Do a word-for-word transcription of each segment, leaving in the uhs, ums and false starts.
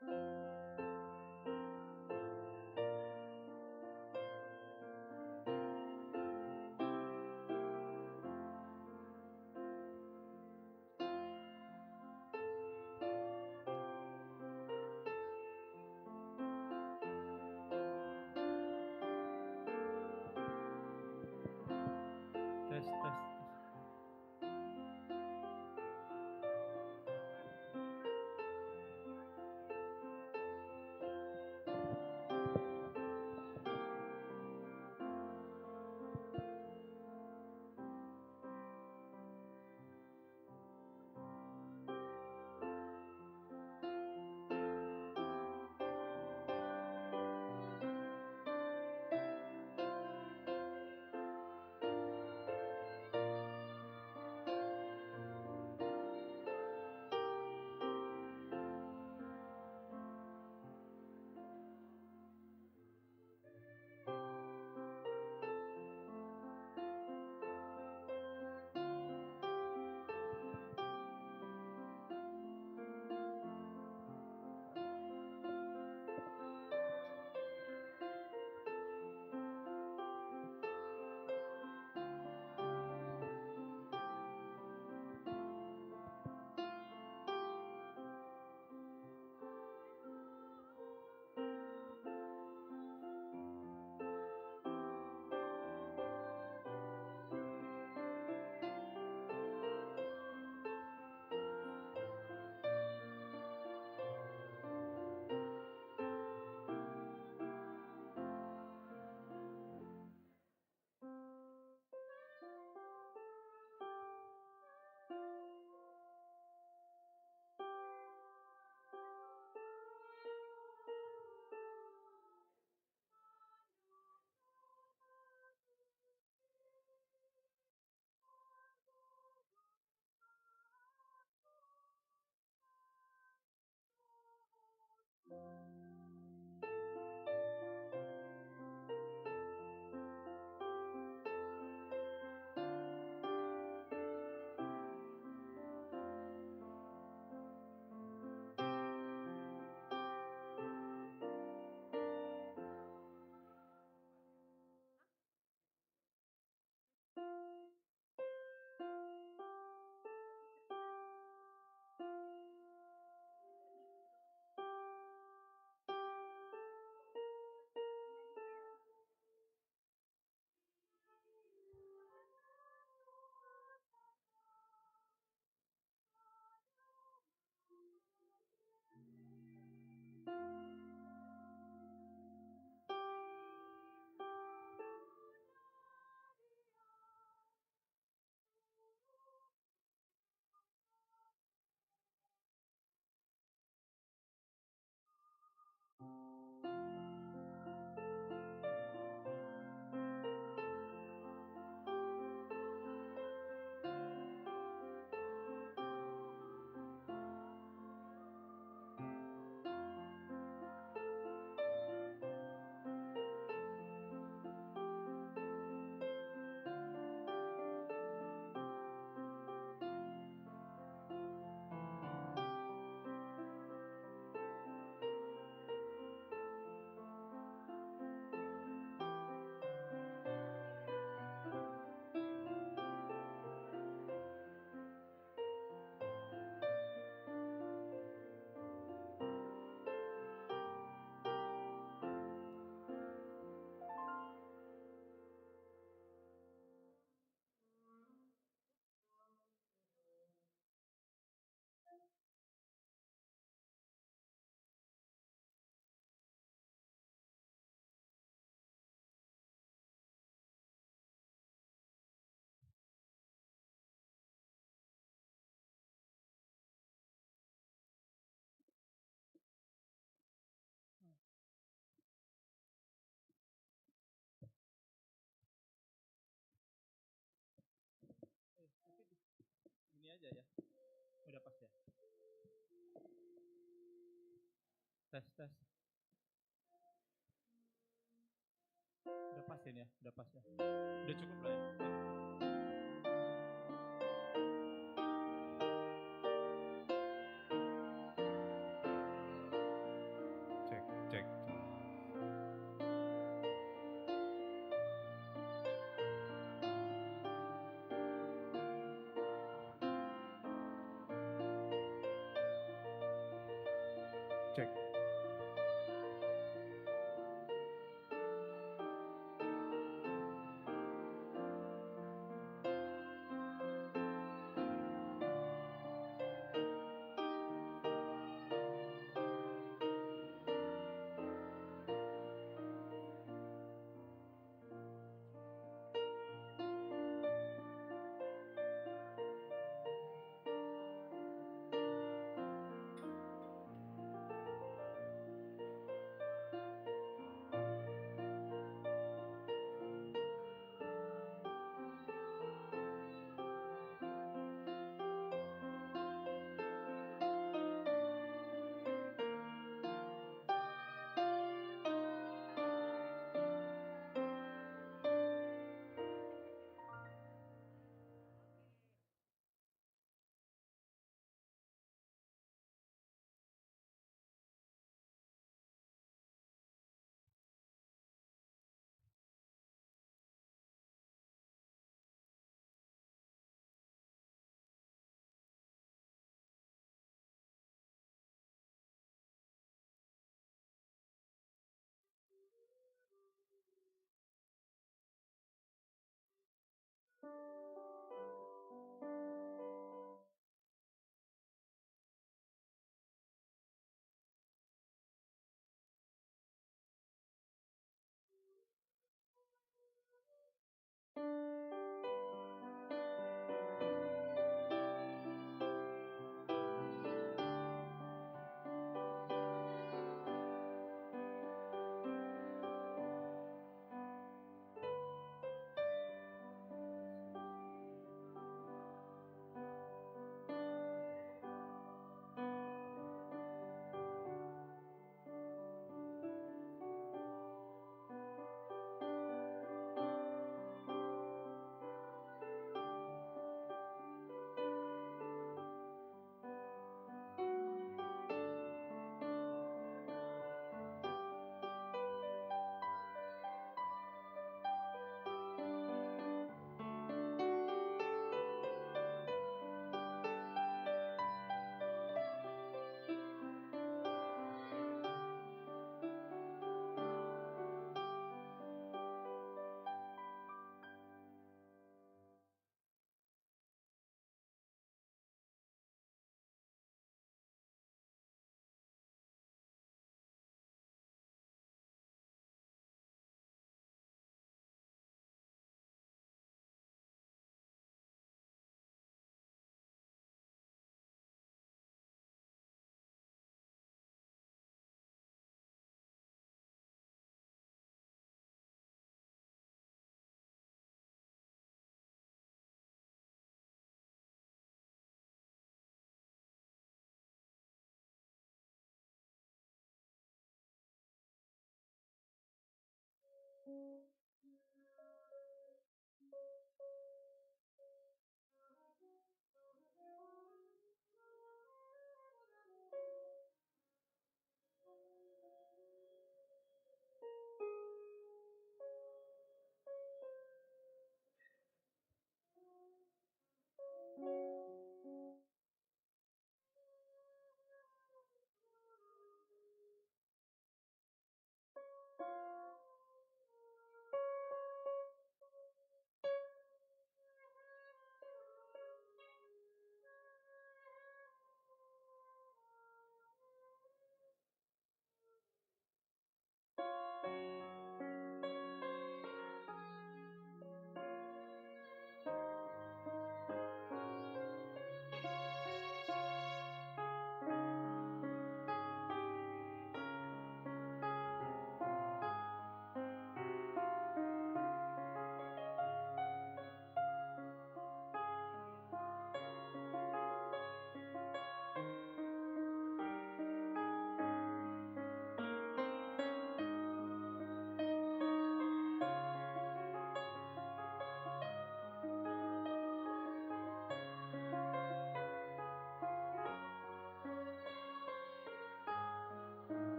Tes, tes, tes. Ini aja ya. Udah pas ya. Tes, tes. Udah pas ini ya, udah pas ya. Udah cukup lah ya.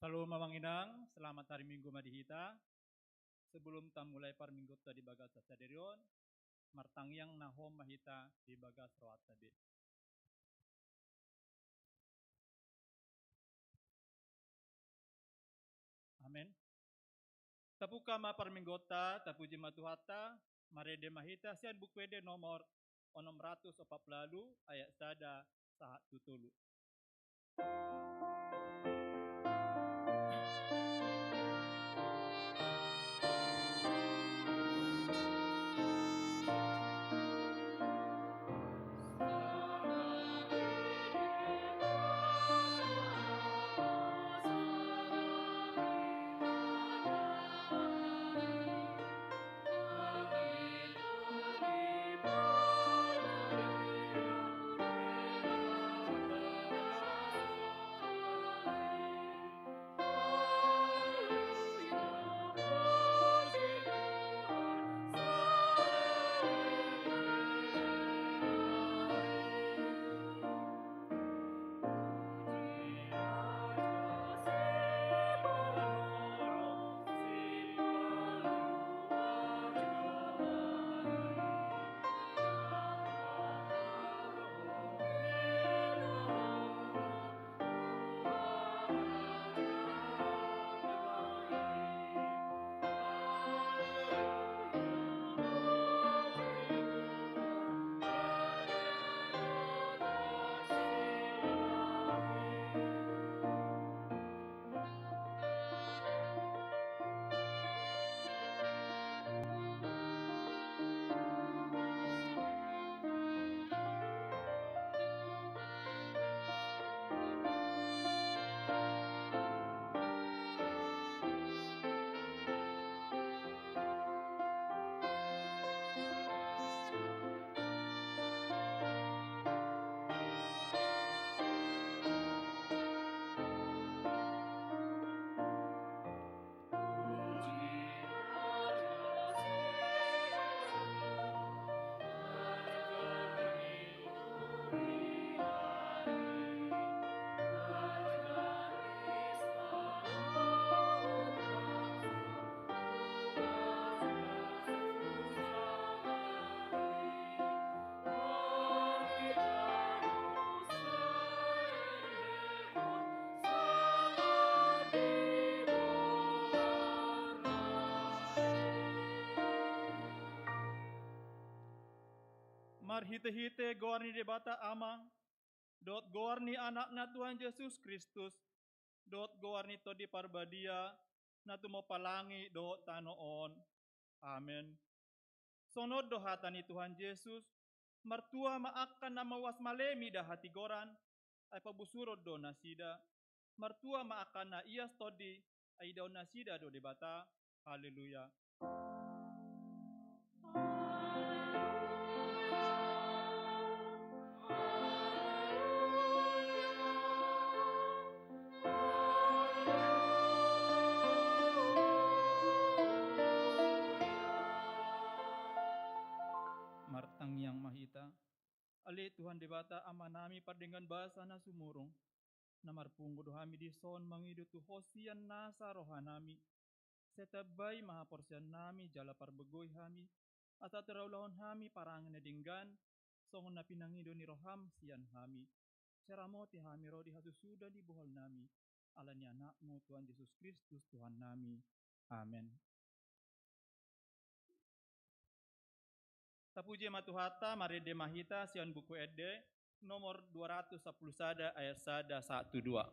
Halo, Amang Inang, selamat hari Minggu ma di hita. Sebelum tamulai parmingguonta di bagasan sadari on, martangiang na hohom ma hita di bagas rohanta be. Amen. Tabuka ma parmingguonta, tapuji ma Tuhanta, marende ma hita sian Buku Ende nomor onom ratus opat pulu ualu, ayat sada sahat tu tolu. Marhitehite goar ni Debata Ama, dohot goar ni Anakna Tuhan Jesus Kristus, dohot goar ni Tondi Parbadia, na tumompa langit dohot tano on. Amen. Songon on do hata ni Tuhan Jesus: Martua ma angka na mauas malemi da hatigoran, ai pabusuron do nasida. Martua ma angka na ias tondi, ai idaon nasida do Debata. Haleluya. Martangiang ma hita. Ale Tuhan Debata Amanami pardenggan basa na sumurung, na marpungu do hami dison mangido tu Ho sian nasa rohanami. Sai tambai ma haporseaonnami jala parbogoi hami, asa tarulahon hami parange na denggan, songon na pinangido ni roham sian hami. Sai ramoti hami ro di hasusuda ni bohalnami, ala ni Anakmu Tuhan Jesus Kristus Tuhannami. Amen. Tapuji ma Tuhanta, marende ma hita sian Buku Ende nomor dua ratus sampulu sada ayat sada sahat tu dua.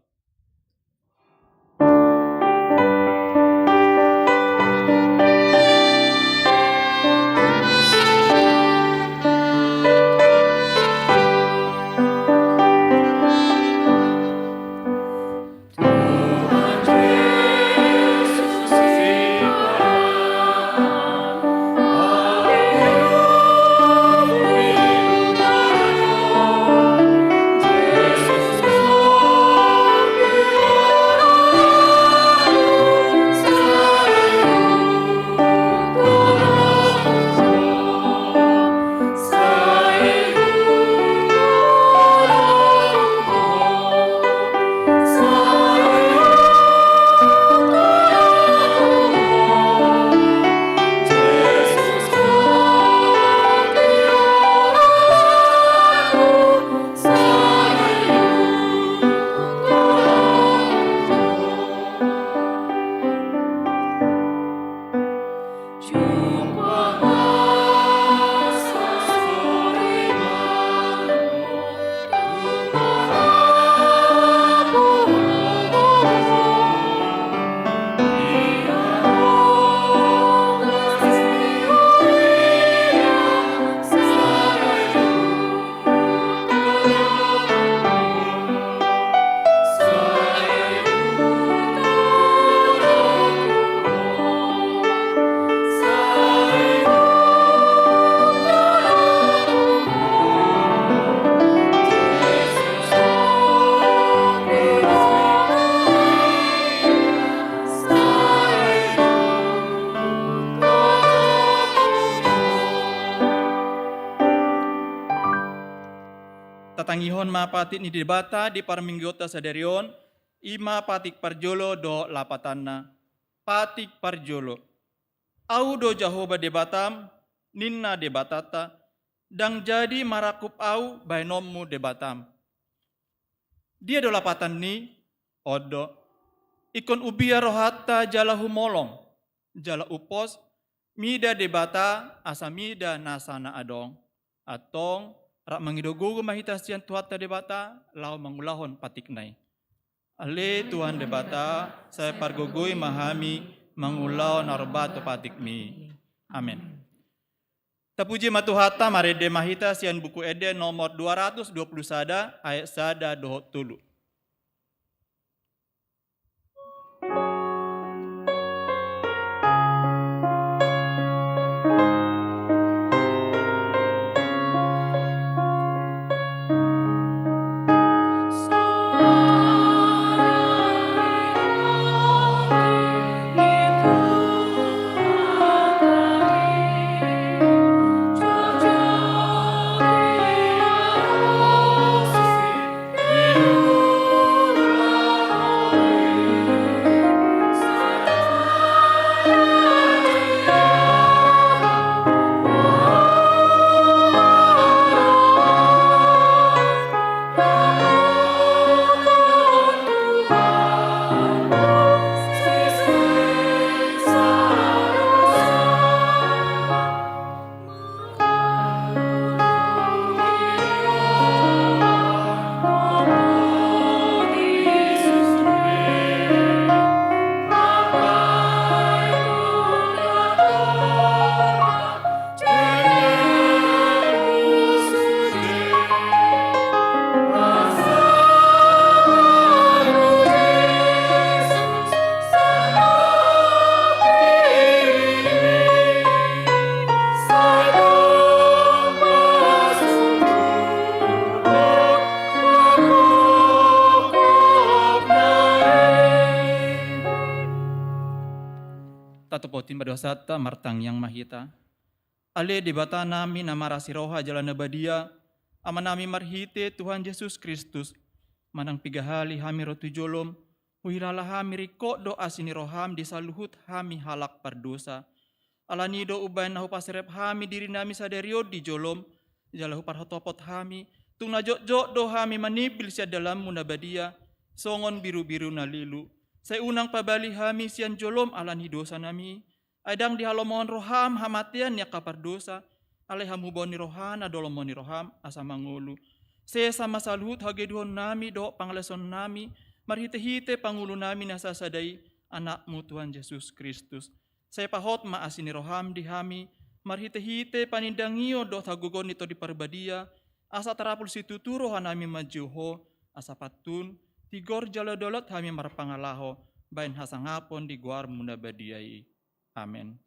Tatangihon ma patik ni Debata di parmingguonta sadari on, i ma patik parjolo dohot lapatanna. Patik parjolo. Ahu do Jahowa Debatam, ninna Debatanta, ndang jadi marangkup ahu bahenonmu Debatam. Dia do lapatan ni? On do. Ingkon hubiar rohanta jala humolong, jala humbos, mida Debata asa mida nasa na adong. Antong, rap mangido gogo ma hita sian Tuhanta Debata, laho mangulahon patikna i. Ale Tuhan Debata, sai pargogoi ma hami, mangulahon na hombar tu patikmi. Amen. Tapuji ma Tuhanta, marende ma hita sian Buku Ende nomor dua ratus dua puluh sada, ayat sada dohot tolu. Tatopoti ma dosanta, martangiang ma hita. Ale Debata nami na marasi roha jala na badia, Ama nami marhite Tuhan Jesus Kristus, manang piga hali hami ro tu jolom, huhilala hami ringkot do asi ni roham di saluhut hami halak pardosa. Alani i do umbahen na hupaserep hami diri nami sadari on di jolom, jala huparhotopot hami, tung na jotjot do hami manimbil sian dalanmu na badia, songon birubiru na lilu. Sai unang pabali hami sian jolom alani dosa nami, ai ndang dihalomohon roham hamatean ni angka pardosa, alai hamubaon ni rohana do lomo ni roham asa mangolu. Sesa ma saluhut hagedehon nami dohot pangalaosion nami, marhitehite pangolu nami na sasada i, Anakmu Tuhan Jesus Kristus. Sai pahot ma asi ni roham di hami, marhitehite panindangion dohot hagogoon ni Tondi Parbadia, asa tarapul situtu roha nami manjou Ho, asa pantun, tigor jala dolok hami marpangalaho, bahen hasangapon di goarmu na badia i. Amen.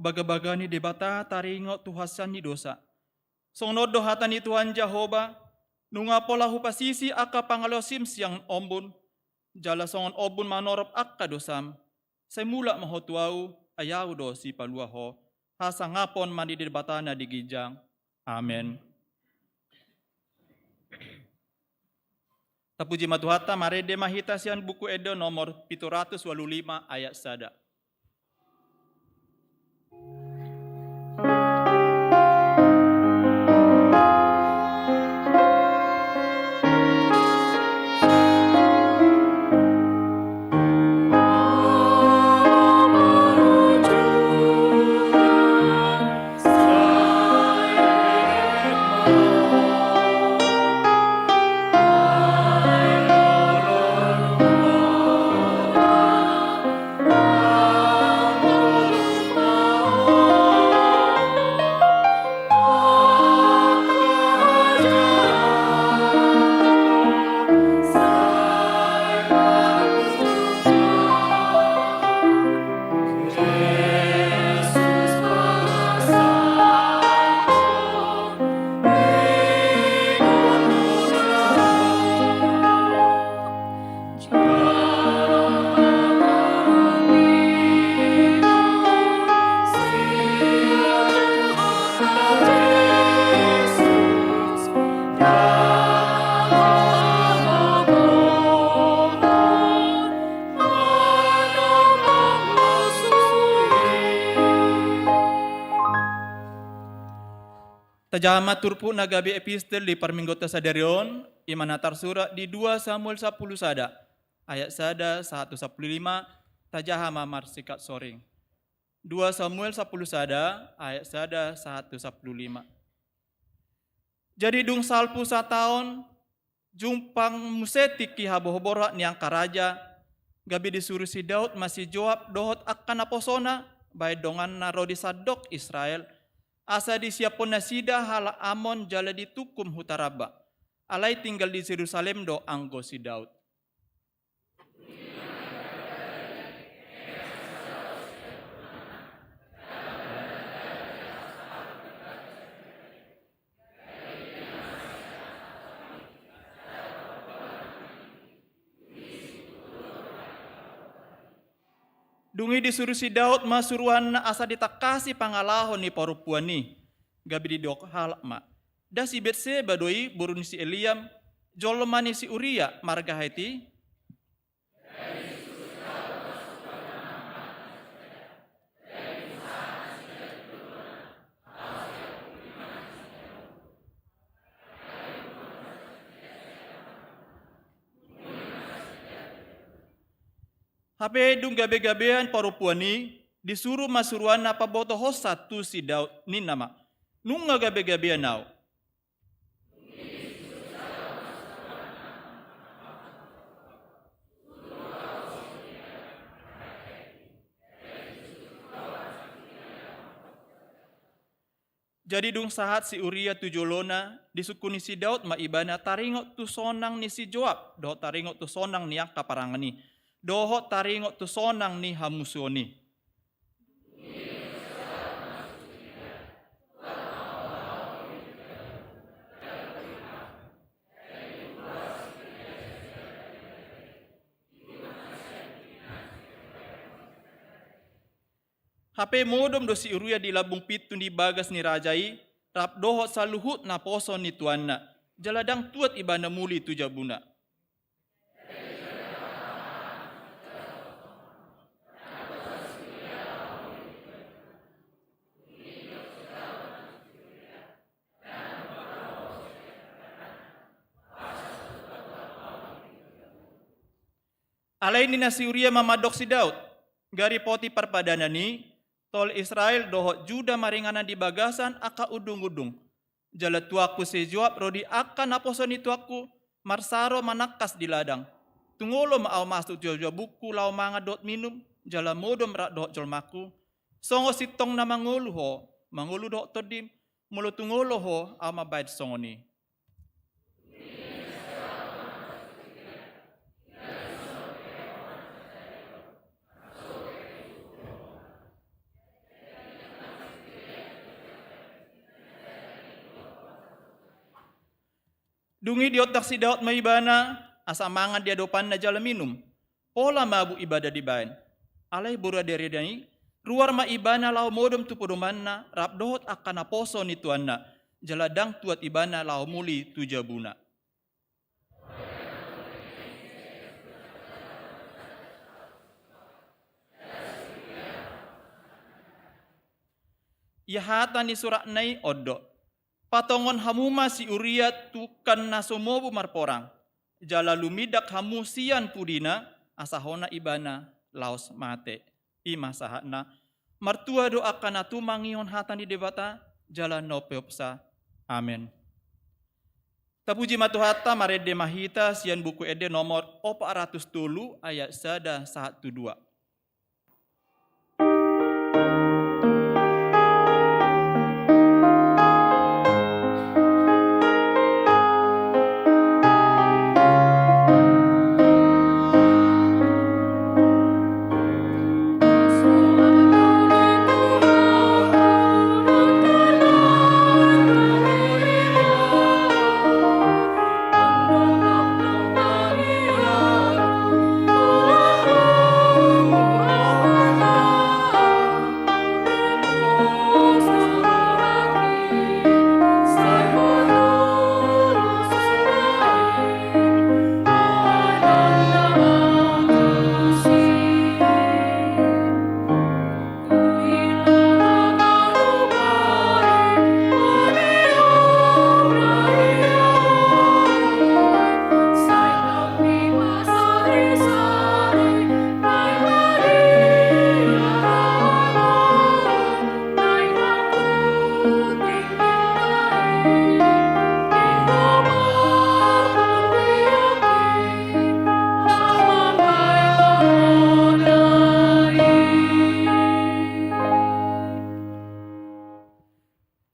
Bagabaga ni Debata taringot tu hasea ni dosa. Songon on do hata ni Tuhan Jahowa, nunga pola hupasisi angka pangalaosim sian ombun, jala songon ombun manorop angka dosam, sai mulak ma ho tu Ahu, ai Ahu do sipalua ho. Hasangapon ma di Debata na di ginjang. Amen. Tapuji ma Tuhanta, marende ma hita sian Buku Ende nomor pitu ratus ualu lima ayat sada. Tajaha ma turpuk na gabe epistel di parmingguonta sadari on, i ma na tarsurat di dua Samuel sampulu sada, ayat sada sahat tu sampulu lima, tajaha ma marsingkat soring. Dua Samuel sampulu sada, ayat sada sahat tu sampulu lima. Jadi dung salpu sataon, jumpang muse tingki habohobor ni angka raja, gabe disuru si Daud ma si Joab dohot angka naposona, bahen donganna ro di sandok Israel, asa disiaphon nasida halak Amon jala ditungkum huta Rabba. Alai tinggal di Jerusalem do anggo si Daud. Dung i disuru si Daud ma suruanna asa ditangkasi pangalaho ni parompuan i, gabe didok halak ma: Nda si Betseba do i boru ni si Eliam, jolma ni si Uria marga Heti? Hape dung gabegabean parompuan i, disuru ma suruanna pabotohonsa tu si Daud, ninna ma: Nunga gabegabean ahu. Jadi dung sahat si Uria tu jolona, disungkun ni si Daud ma ibana taringot tu sonang ni si Joab, dohot taringot tu sonang ni angka parangan i, dohot taringot tu sonang ni hamusuon i. Hape modom do si Uria di lambung pintu ni bagas ni raja i, rap dohot saluhut naposo ni tuanna, jala ndang tuat ibana muli tu jabuna. Alai ninna si Uria ma mandok si Daud: Gari poti parpadanan i, tol Israel dohot Juda maringanan di bagasan angka undungundung. Jala tuanku si Joab ro di angka naposo ni tuanku, marsaro manangkas di ladang. Tung olo ma ahu masuk tu jabungku laho mangan dohot minum, jala modom rap dohot jolmangku. Songon sintong na mangolu ho, mangolu dohot tondim, molo tung olo ho, ahu mambahen songon i. Dung i diontak si Daud ma ibana, asa mangan di adopanna jala minum. Pola mabuk ibana dibahen. Alai boru adearina i, ruar ma ibana laho modom tu podomanna, rap dohot angka naposo ni tuanna, jala ndang tuat ibana laho muli tu jabuna. Ia hata ni suratna i on do: Patongon hamu ma si Uria tungkan na so mobu marporang, jala lumindak hamu sian pudina, asa hona ibana laos mate. I ma sahatna. Martua do angka na tumangihon hata ni Debata jala na umpeopsa. Amen. Tapuji ma Tuhanta, marende ma hita sian Buku Ende nomor opat ratus tolu, ayat sada sahat tu dua.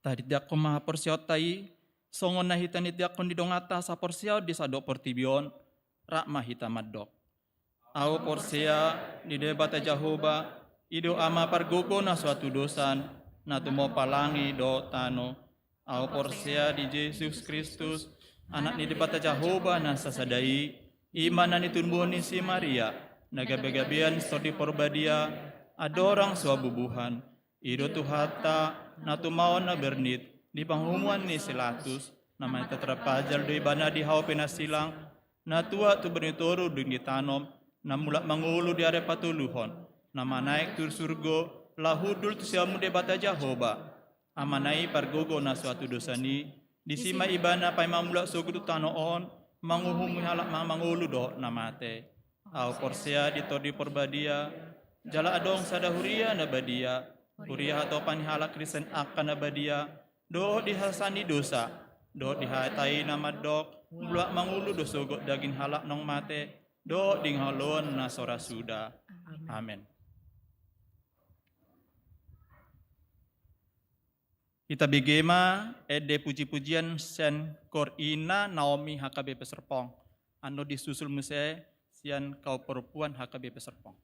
Tarindakhon ma haporseaonta i, songon na hita nindakhon di donganta saporseaon di sandok portibi on, rap ma hita mandok. Ahu porsea di Debata Jahowa, i do Ama pargogo na so hatudosan, na tumompa langit dohot tano. Ahu porsea di Jesus Kristus, Anak ni Debata Jahowa na sasada i, i ma na nitunuhon ni si Maria, na gabegabean si Tondi Porbadia, andorang so habubuhan. I do Tuhanta, na tumaon na bernit, di panguhuman ni si Latus, na manang na tarpajal do ibana di hau pinasilang, na tuat tu bani toru dung ditanom, na mulak mangolu di ari patoluhon, na manaek tu surgo, laho hundul tu siamun Debata Jahowa, Amana i pargogo na so hatudosan i, disi ma ibana paima mulak sogot tu tano on, manguhumi halak na mangolu dohot na mate. Ahu porsea di Tondi Porbadia, jala adong sada huria na badia, huria hatopan ni halak Kristen angka na badia, dohot di hasesaan ni dosa, dohot di hata i na mandok, mulak mangolu do sogot daging halak naung mate, dohot di hangoluan na so ra suda. Amen. Hita bege ma ende puji-pujian sian Koor Ina Naomi H K B P Serpong. Annon disusul muse sian Kaum Perempuan H K B P Serpong.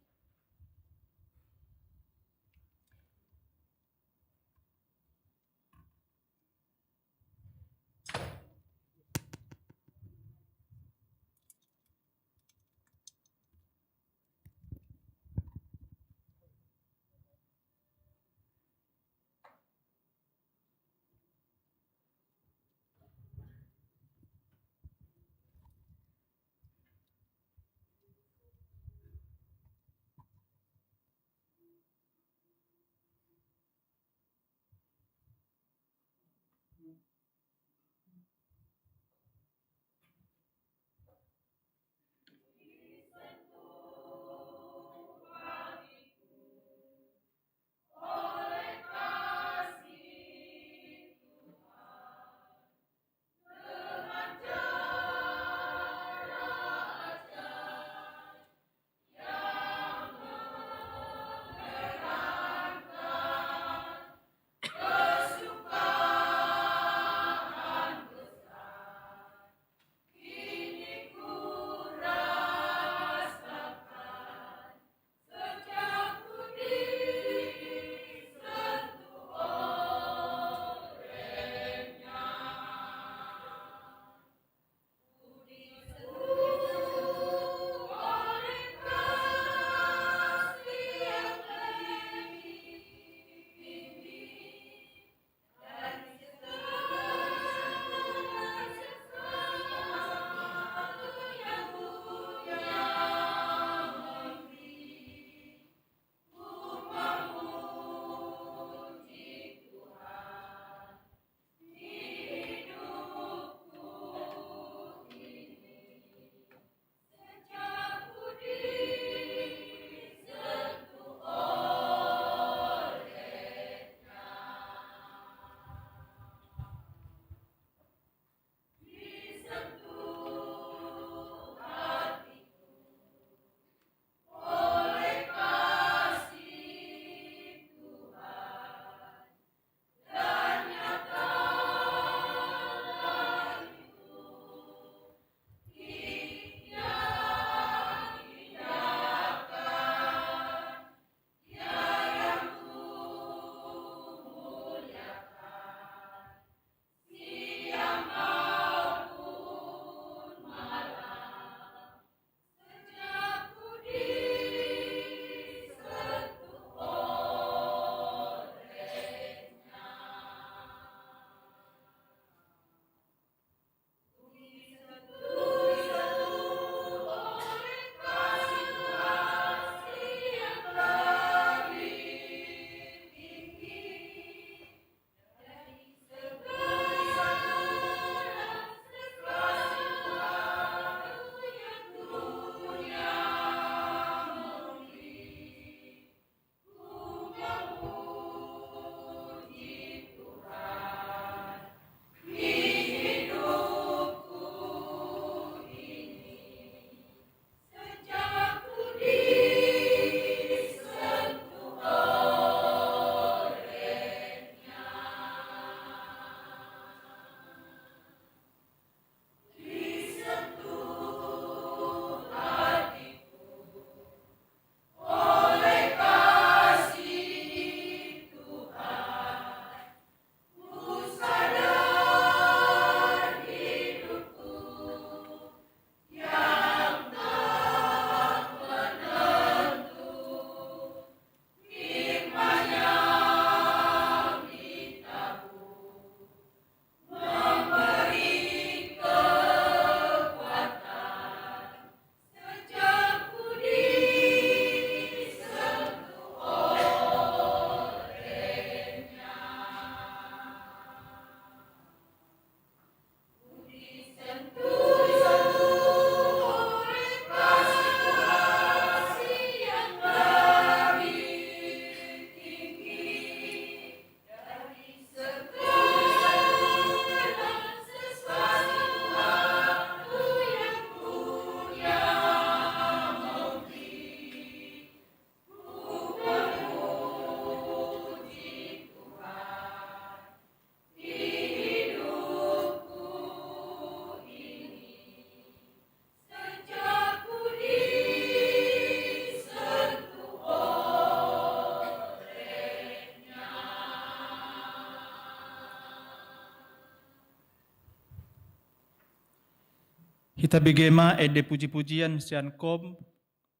Hita bege ma ende puji-pujian sian KOM,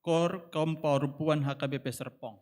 KOR, Kaum Parompuan H K B P Serpong.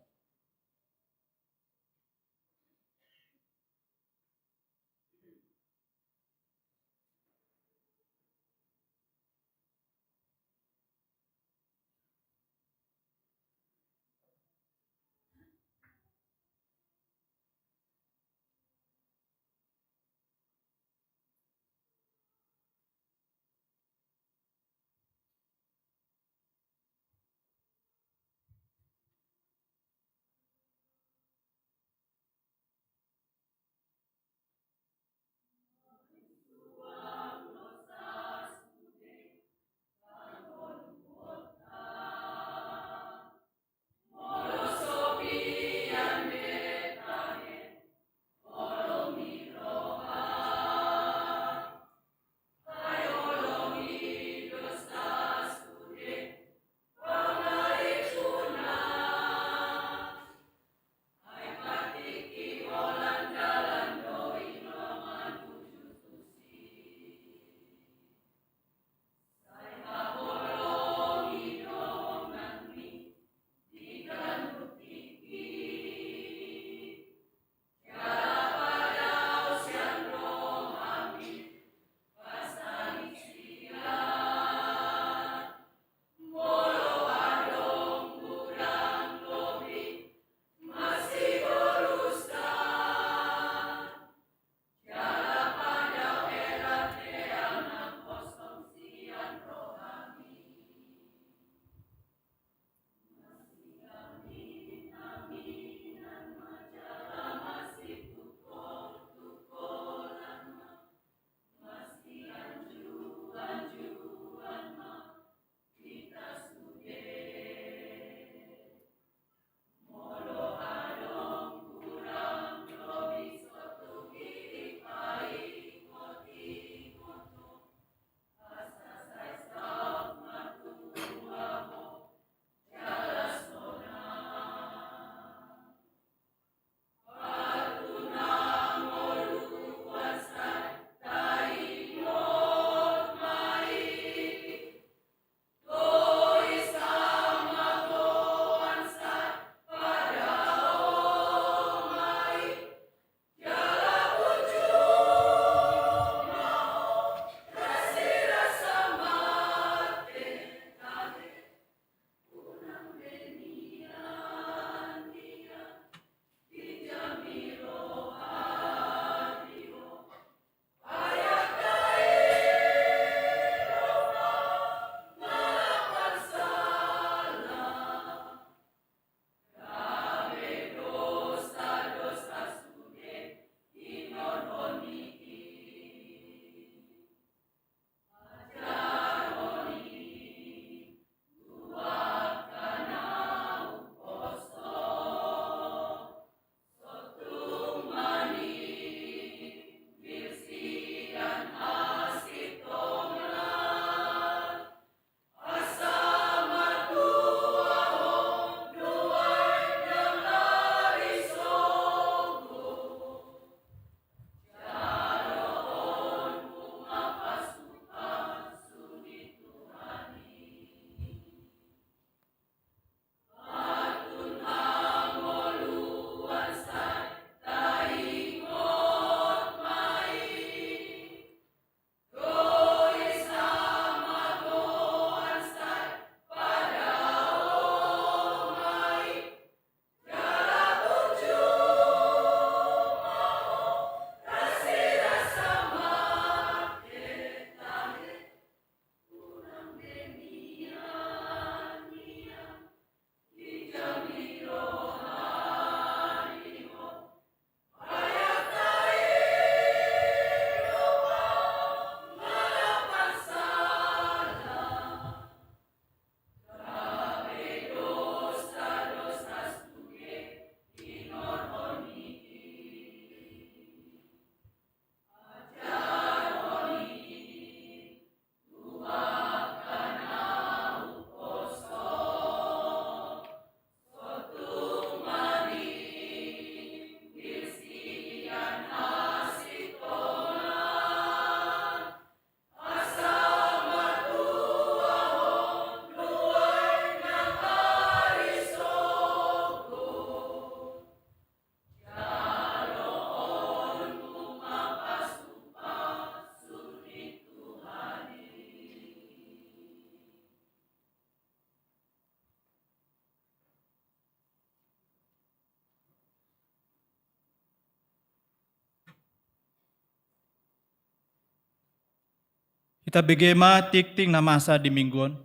Tabege ma tingting na masa di minggu on.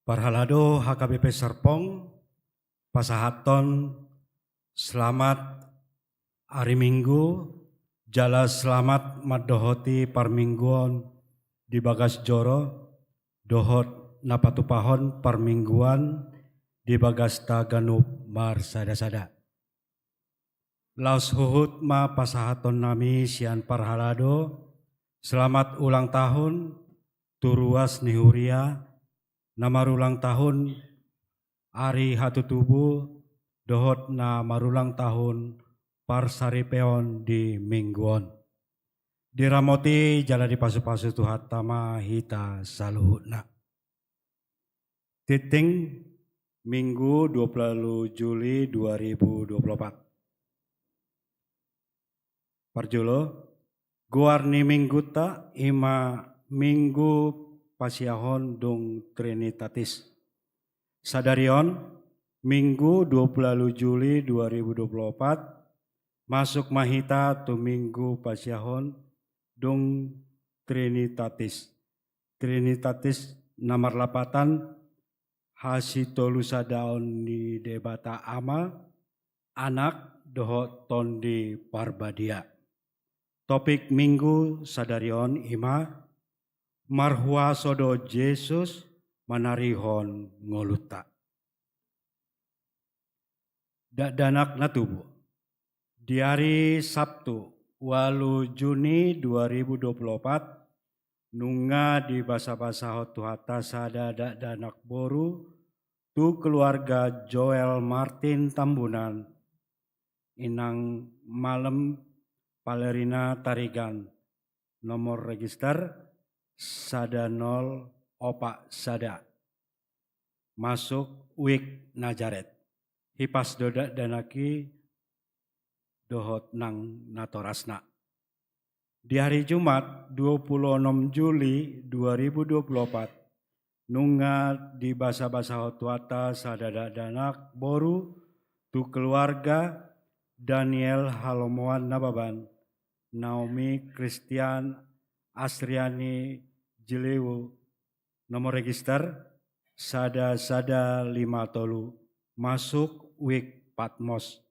Parhalado H K B P Serpong, pasahathon selamat ari Minggu, jala selamat mandohoti parmingguon di bagas joro, dohot na patupahon parmingguan di bagasta ganup marsada-sada. Laos huhut ma pasahaton nami sian parhalado, selamat ulang tahun tu ruas ni huria, na marulang tahun ari hatutubu, dohot na marulang tahun parsaripeon di minggu on. Diramoti jala dipasupasu Tuhanta ma hita saluhutna. Tingting, Minggu dua puluh Juli dua ribu dua puluh opat. Parjolo, goar ni mingguta ima Minggu Pasiahon dung Trinitatis. Sadari on, Minggu dua puluh Juli dua ribu dua puluh opat, masuk ma hita tu Minggu Pasiahon dung Trinitatis. Trinitatis na marlapatan hasitolusadaon ni Debata Ama, Anak, dohot Tondi Parbadia. Topik Minggu sadari on ima marhuaso do Jesus manarihon ngolunta. Dakdanak na tubu. Di ari Sabtu, ualu Juni dua ribu dua puluh opat, nunga dibasabasahon Tuhanta sada dakdanak boru tu keluarga Joel Martin Tambunan, Inang Malem Valerina Tarigan, nomor register sada nol opat sada. Masuk Wik Nazaret. Hipas do dakdanak i dohot nang natorasna. Di hari Jumat, dua puluh onom Juli dua ribu dua puluh opat, nunga dibasabasahon Tuhanta sada dakdanak boru tu keluarga Daniel Halomoan Nababan, Naomi Christian Asriani Jiliu, nomor register sada sada lima tolu, masuk Wik Patmos.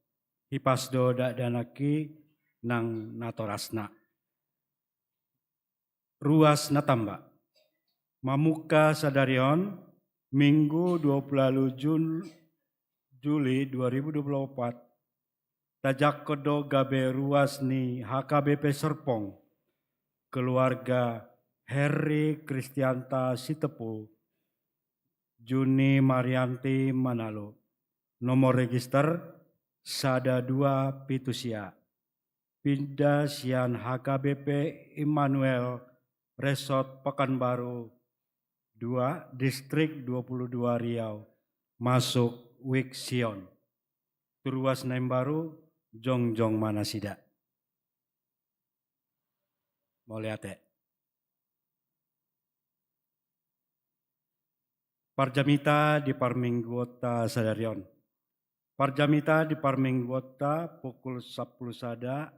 Hipas do dakdanak i nang natorasna. Ruas na tamba. Mamungka sadari on, Minggu dua puluh ualu Jul-, Juli dua ribu dua puluh opat, tajangkon do gabe ruas ni H K B P Serpong, keluarga Herri Kristianta Sitepu, Juni Marianti Manalo, nomor register sada dua pitu sia. Pinda sian H K B P Immanuel, Resort Pekanbaru dua, Distrik dua puluh dua Riau, masuk Wik Sion. Tu ruas na imbaru, jongjong ma nasida. Mauliate. Parjamita di parmingguonta sadari on. Parjamita di parmingguonta pukul sampulu sada,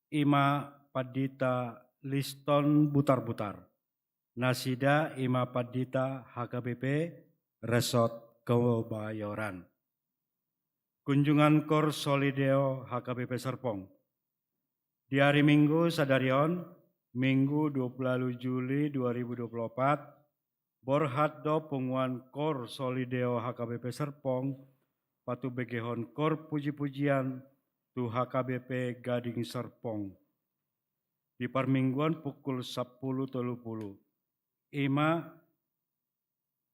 ima Pandita Liston Butarbutar. Nasida ima Pandita H K B P Resort Kebayoran. Kunjungan Kor Soli Deo H K B P Serpong. Di ari Minggu sadari on, Minggu dua puluh ualu Juli dua ribu dua puluh opat, borhat do punguan Kor Soli Deo H K B P Serpong, patubegehon kor puji-pujian tu H K B P Gading Serpong. Di parmingguon pukul sampulu tolu pulu. Ima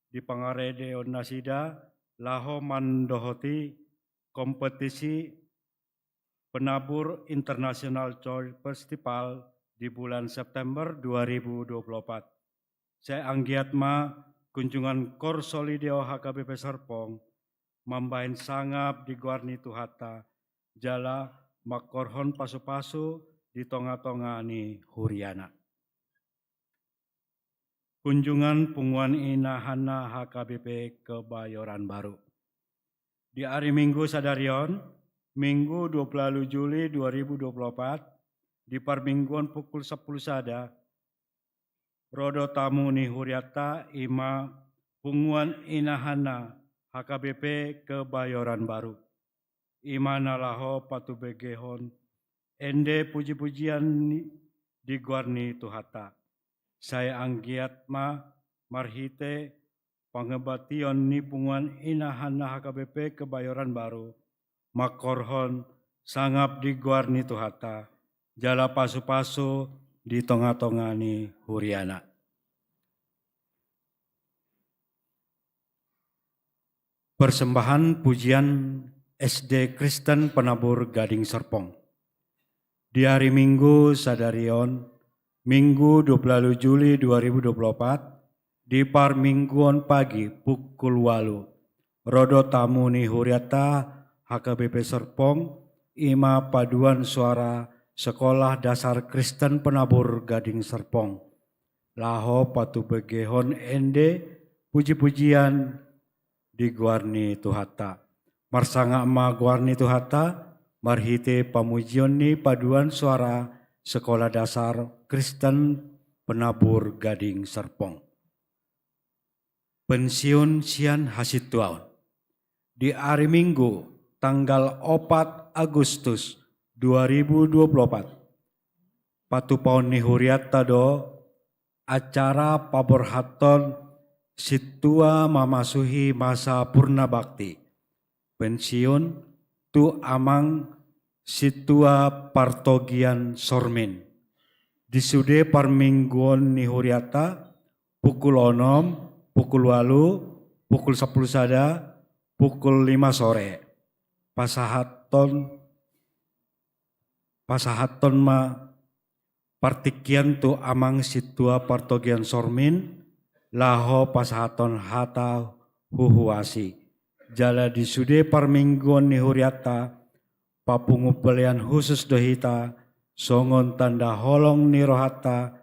di pangaredeon nasida laho mandohoti kompetisi Penabur International Choir Festival di bulan September dua ribu dua puluh opat. Sai anggiat ma kunjungan Kor Soli Deo H K B P Serpong mambahen sangap di goar ni Tuhanta, jala mangkorhon pasu-pasu di tonga-tonga ni huriana. Kunjungan punguan Ina Hanna H K B P Kebayoran Baru. Di ari Minggu sadari on, Minggu dua puluh ualu Juli dua ribu dua puluh opat, di parmingguon pukul sampulu sada, ro do tamu ni hurianta, i ma punguan Ina Hanna H K B P Kebayoran Baru. I ma na laho patubegehon ende puji-pujian ni, di goar ni Tuhanta. Sai anggiat ma marhite pangebation ni punguan Ina Hanna H K B P Kebayoran Baru, mangkorhon sangap di goar ni Tuhanta, jala pasu-pasu di tonga-tonga ni huriana. Persembahan pujian S D Kristen Penabur Gading Serpong. Di ari Minggu sadari on, Minggu dua puluh ualu Juli dua ribu dua puluh opat, di parmingguon pagi pukul ualu, ro do tamu ni hurianta H K B P Serpong, i ma paduan suara Sekolah Dasar Kristen Penabur Gading Serpong, laho patubegehon ende puji-pujian di goar ni Tuhanta. Marsangap ma goar ni Tuhanta, marhite pamujion ni paduan suara Sekolah Dasar Kristen Penabur Gading Serpong. Pensiun sian hasintuaon. Di ari Minggu, tanggal opat Agustus dua ribu dua puluh opat, patupaon ni hurianta do acara paborhathon sintua mamasuhi masa purna bakti, pensiun, tu amang sintua partogian Sormin. Di sude parmingguon ni hurianta, pukul onom, pukul ualu, pukul sampulu sada, pukul lima sore. Pasahathon, pasahathon ma partingkian tu amang sintua partogian Sormin, laho pasahathon hata huhuasi. Jala di sude parmingguon ni hurianta, papungu pelean husus do hita, songon tanda holong ni rohanta,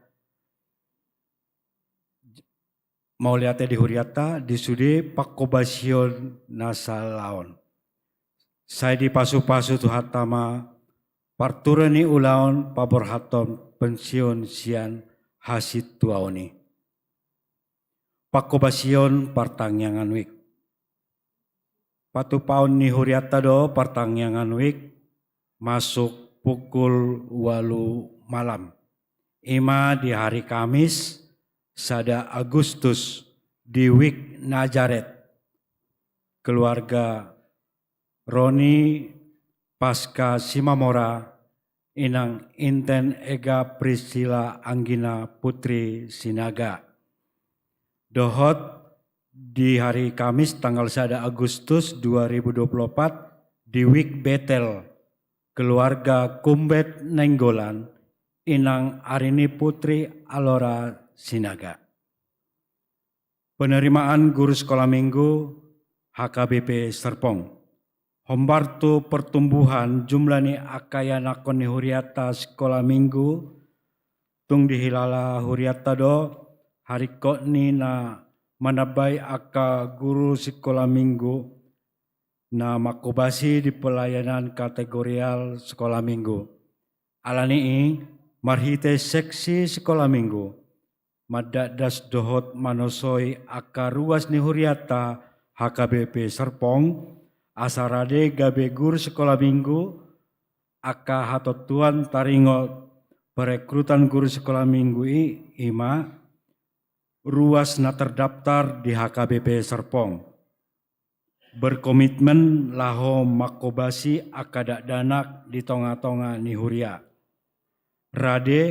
mauliate di hurianta, di sude pangkobasion na salaon. Sai dipasu-pasu Tuhanta ma partura ni ulaon paborhathon pensiun sian hasintuaon i. Pangkobasion partangiangan wijk. Patupaon ni hurianta do partangiangan wijk masuk pukul ualu malam. I ma di hari Kamis, sada Agustus, di wijk Nazaret. Keluarga Roni Paska Simamora, inang Inten Ega Priscilla anggina Putri Sinaga. Dohot di hari Kamis tanggal sada Agustus dua ribu dua puluh opat di wijk Betel, keluarga Kumbet Nainggolan, inang Arini Putri Alora Sinaga. Penerimaan guru sekolah minggu H K B P Serpong. Hombar tu pertumbuhan jumlah ni angka ianakhon ni hurianta sekolah minggu, tung dihilala hurianta do haringkot ni na manambai angka guru sekolah minggu na mangkobasi di pelayanan kategorial sekolah minggu. Alani i, marhite seksi sekolah minggu, mandatdas dohot manosoi angka ruas ni hurianta H K B P Serpong, asa rade gabe guru sekolah minggu, angka hatontuan taringot perekrutan guru sekolah minggu i, i ma ruas na terdaftar di H K B P Serpong. Berkomitmen laho mangkobasi angka dakdanak di tonga-tonga ni huria. Rade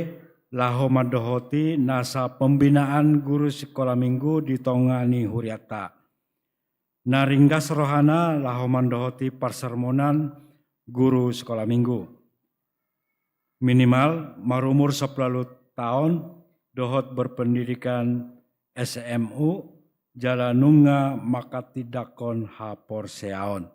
laho mandohoti nasa pembinaan guru sikola minggu di tonga ni hurianta. Na ringgas rohana laho mandohoti parsermonan guru sikola minggu. Minimal marumur sampulu ualu taon dohot berpendidikan S M U, jala nunga manghatindanghon haporseaon.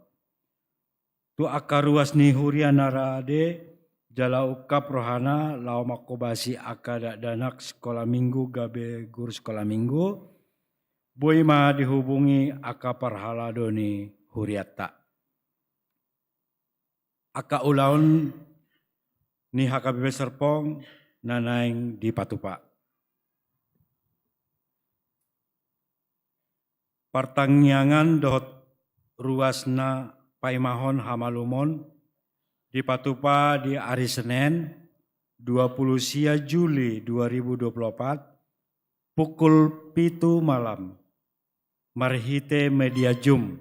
Tu angka ruas ni huria na rade, jala ungkap rohana laho mangkobasi angka dakdanak sikola minggu gabe guru sikola minggu, boi ma dihubungi angka parhalado ni hurianta. Angka ulaon ni H K B P Serpong na naeng dipatupa. Partangiangan dohot ruasna paimahon hamalumon dipatupa di ari Senen, dua puluh sia Juli dua ribu dua puluh opat, pukul pitu malam, marhite media Zoom.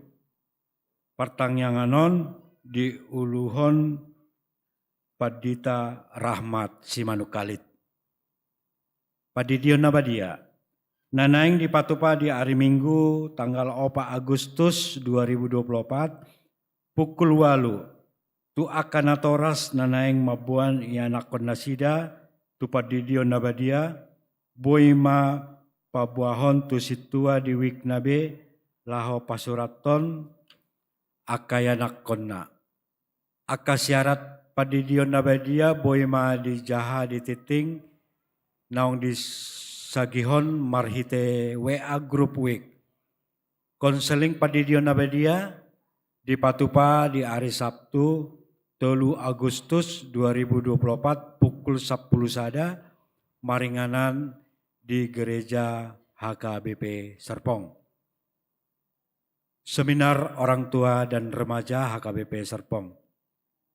Partangiangan on diuluhon Pandita Rahmat Simanungkalit. Pandidion na badia na naeng dipatupa di ari Minggu tanggal opat Agustus dua ribu dua puluh opat, pukul ualu, tu angka natoras na naeng mamboan ianakhon nasida tu pandidion na badia, boi ma paboahon tu sintua di wikna be laho pasurathon angka ianakhonna. Angka syarat pandidion na badia boi ma dijaha di tingting naung disagihon marhite W A group wik. Konseling pandidion na badia dipatupa di ari Sabtu, tolu Agustus dua ribu dua puluh opat, pukul sampulu sada, maringanan di Gereja H K B P Serpong. Seminar Orang Tua dan Remaja H K B P Serpong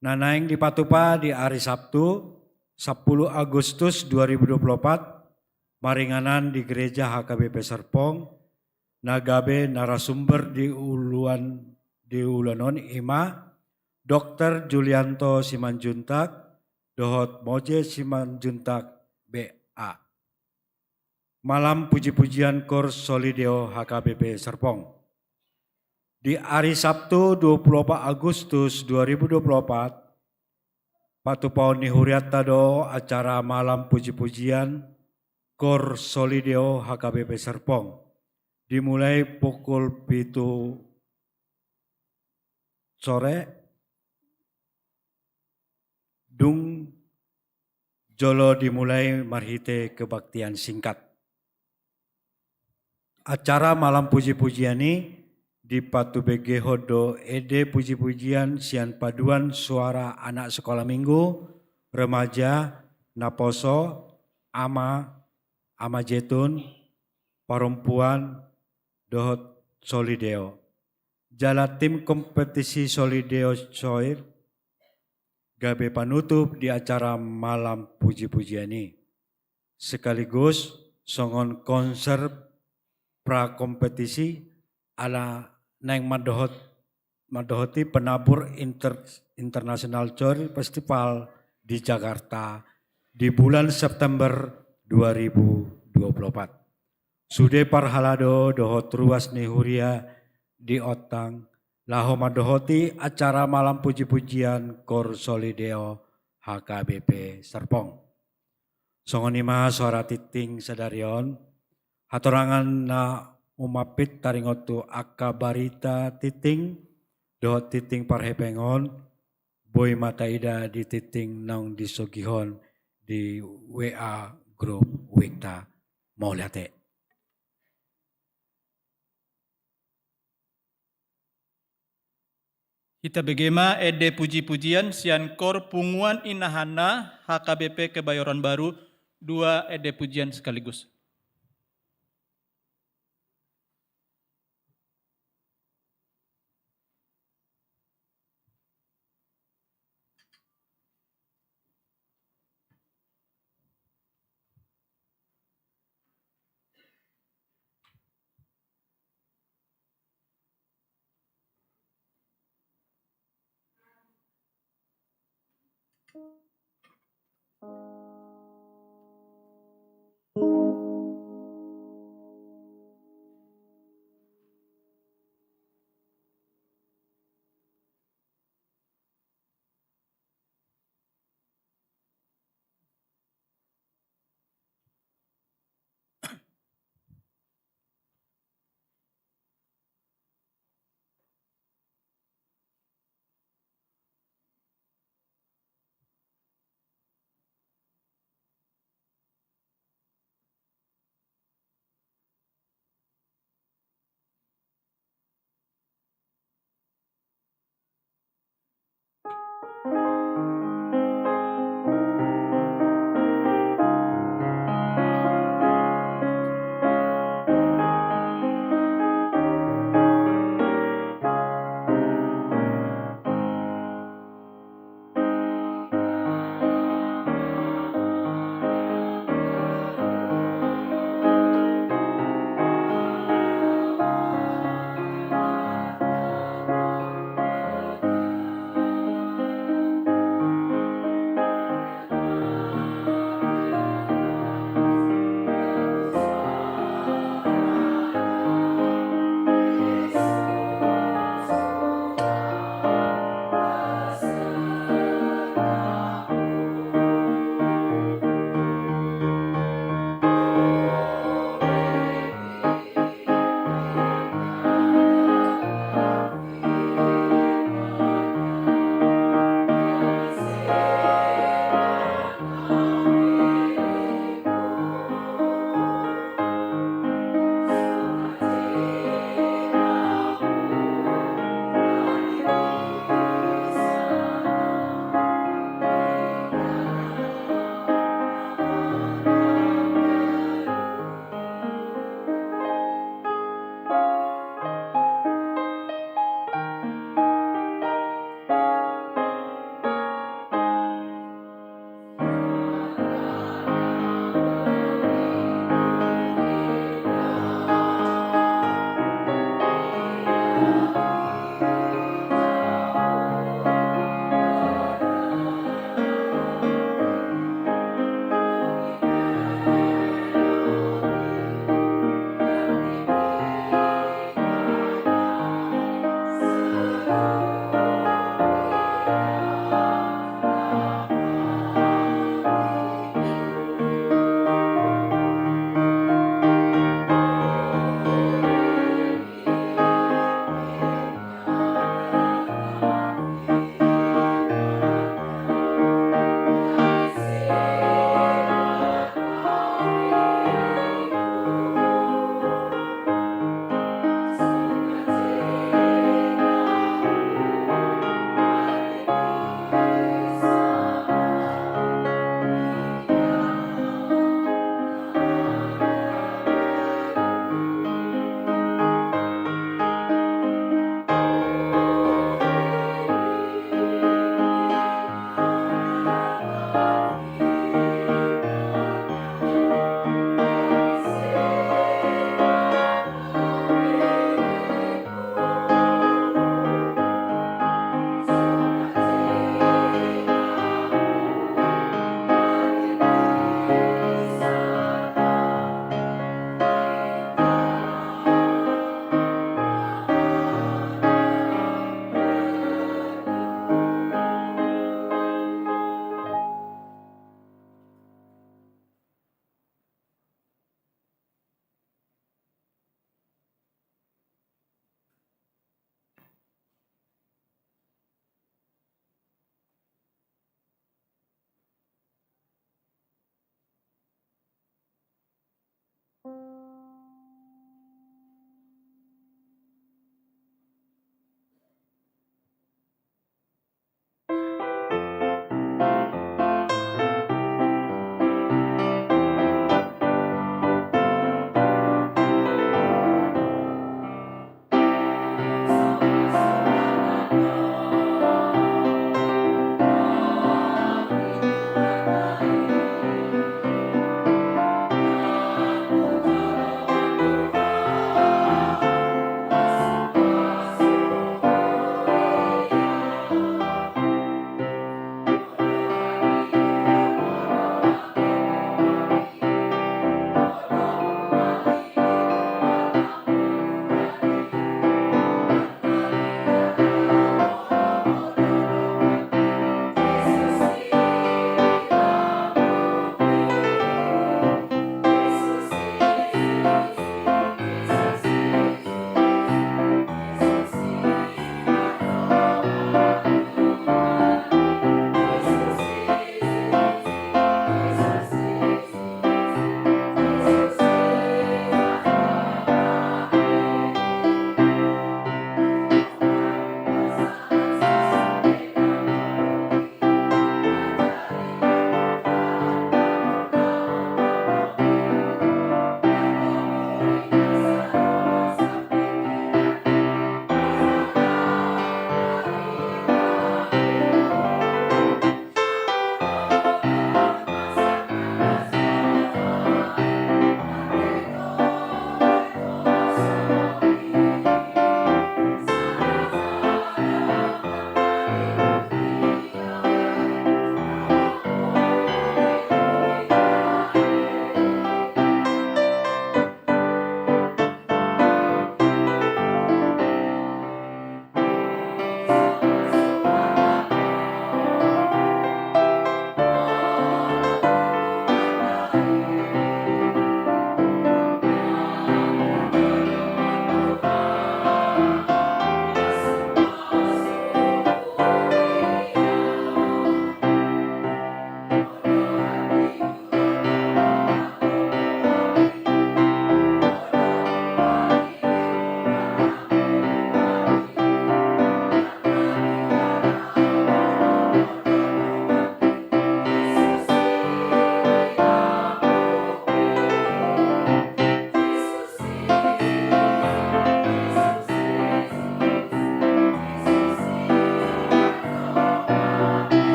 na naeng dipatupa di ari Sabtu, sampulu Agustus dua ribu dua puluh opat, maringanan di Gereja H K B P Serpong. Na gabe narasumber di uluan, di ulaon on i ma Dokter Julianto Simanjuntak dohot Moje Simanjuntak B A. Malam puji-pujian Koor Soli Deo H K B P Serpong. Di ari Sabtu, dua puluh opat Agustus dua ribu dua puluh opat, patupaon ni hurianta do acara malam puji-pujian Koor Soli Deo H K B P Serpong, dimulai pukul pitu sore, dung jolo dimulai marhite kebaktian singkat. Acara malam puji-pujian i dipatubeggehon do ende puji-pujian sian paduan suara anak sekolah minggu, remaja, naposo, ama, ama jetun, parompuan, dohot Soli Deo. Jala tim kompetisi Soli Deo Choir gabe panutup di acara malam puji-pujian i, sekaligus songon konser prakompetisi ala naeng mandohot, mandohoti penabur inter-, International Choir Festival di Jakarta di bulan September dua ribu dua puluh opat. Sude parhalado dohot ruas ni huria di ontang laho mandohoti acara malam puji-pujian Koor Soli Deo H K B P Serpong. Songon i ma soara tingting sadari on, hatorangan na umampit taringot tu angka barita tingting dohot tingting parhepeng on, boi ma taida di tingting naung disogihon di W A group wikta. Mauliate. Hita bege ma ende puji-pujian sian Koor Punguan Inahana H K B P Kebayoran Baru, dua ende pujian sekaligus.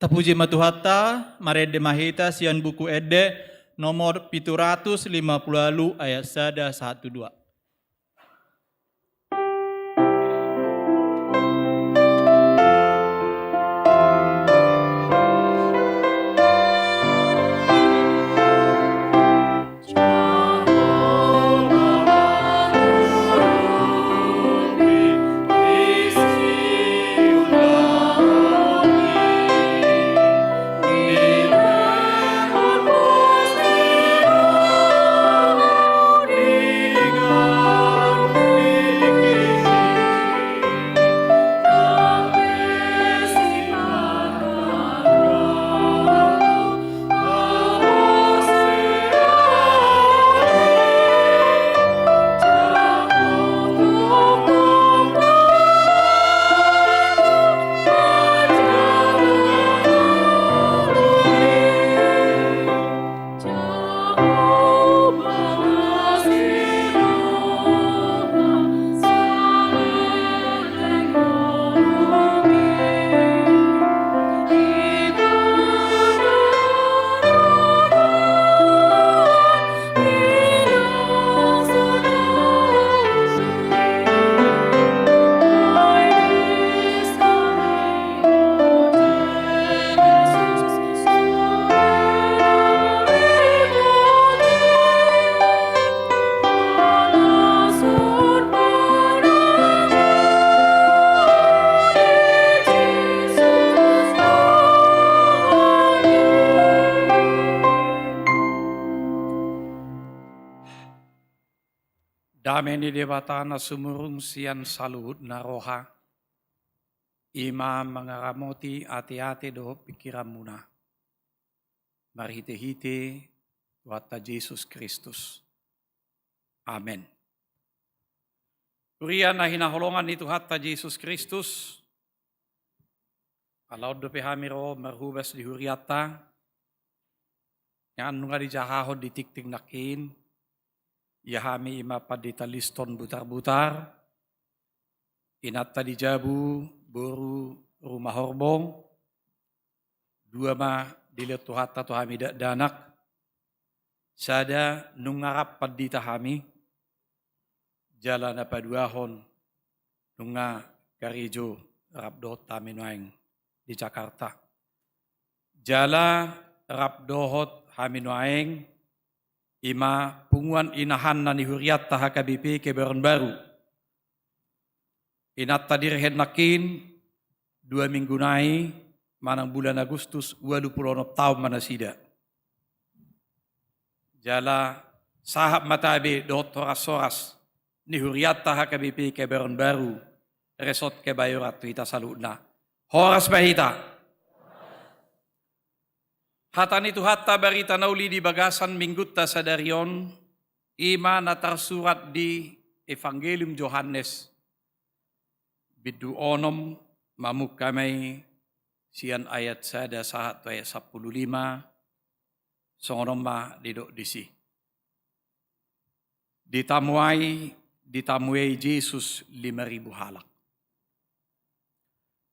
Tapuji ma Tuhanta, marende ma hita sian Buku Ende nomor pitu ratus lima pulu ualu ayat sada sahat tu dua. Dame ni Debata na sumurung sian saluhut na roha, i ma mangaramoti ateate dohot pingkiranmuna. Marhitehite Tuhanta Jesus Kristus. Amen. Huria na hinaholongan ni Tuhanta Jesus Kristus, ala on dope hami ro marhobas di hurianta, na nunga dijahahon di tingting nangkin, ia hami i ma Pandita Liston Butarbutar, inanta di jabu, boru Rumahorbong, dua ma dilehon Tuhanta tu hami dakdanak, sada nunga rap pandita hami, jala na paduahon nunga karejo rap dohot hami nuaeng di Jakarta. Jala rap dohot hami nuaeng, i ma punguan inahanna ni hurianta H K B P Kebayoran Baru. Inanta direhen nangkin, dua minggu nai, manang bulan Agustus, ualu pulu onom taon ma nasida. Jala sahat ma tabe dohot horas-horas ni hurianta H K B P Kebayoran Baru, Resort Kebayoran tu hita saluhutna. Horas ma hita. Hata ni Tuhanta barita na uli di bagasan minggunta sadari on, i ma na tarsurat di Evangelium Johannes, bindu onom, mamungka ma i sian ayat sada sahat tu ayat sampulu lima, songon on ma didok disi. Ditamuai, ditamuai Jesus lima ribu halak.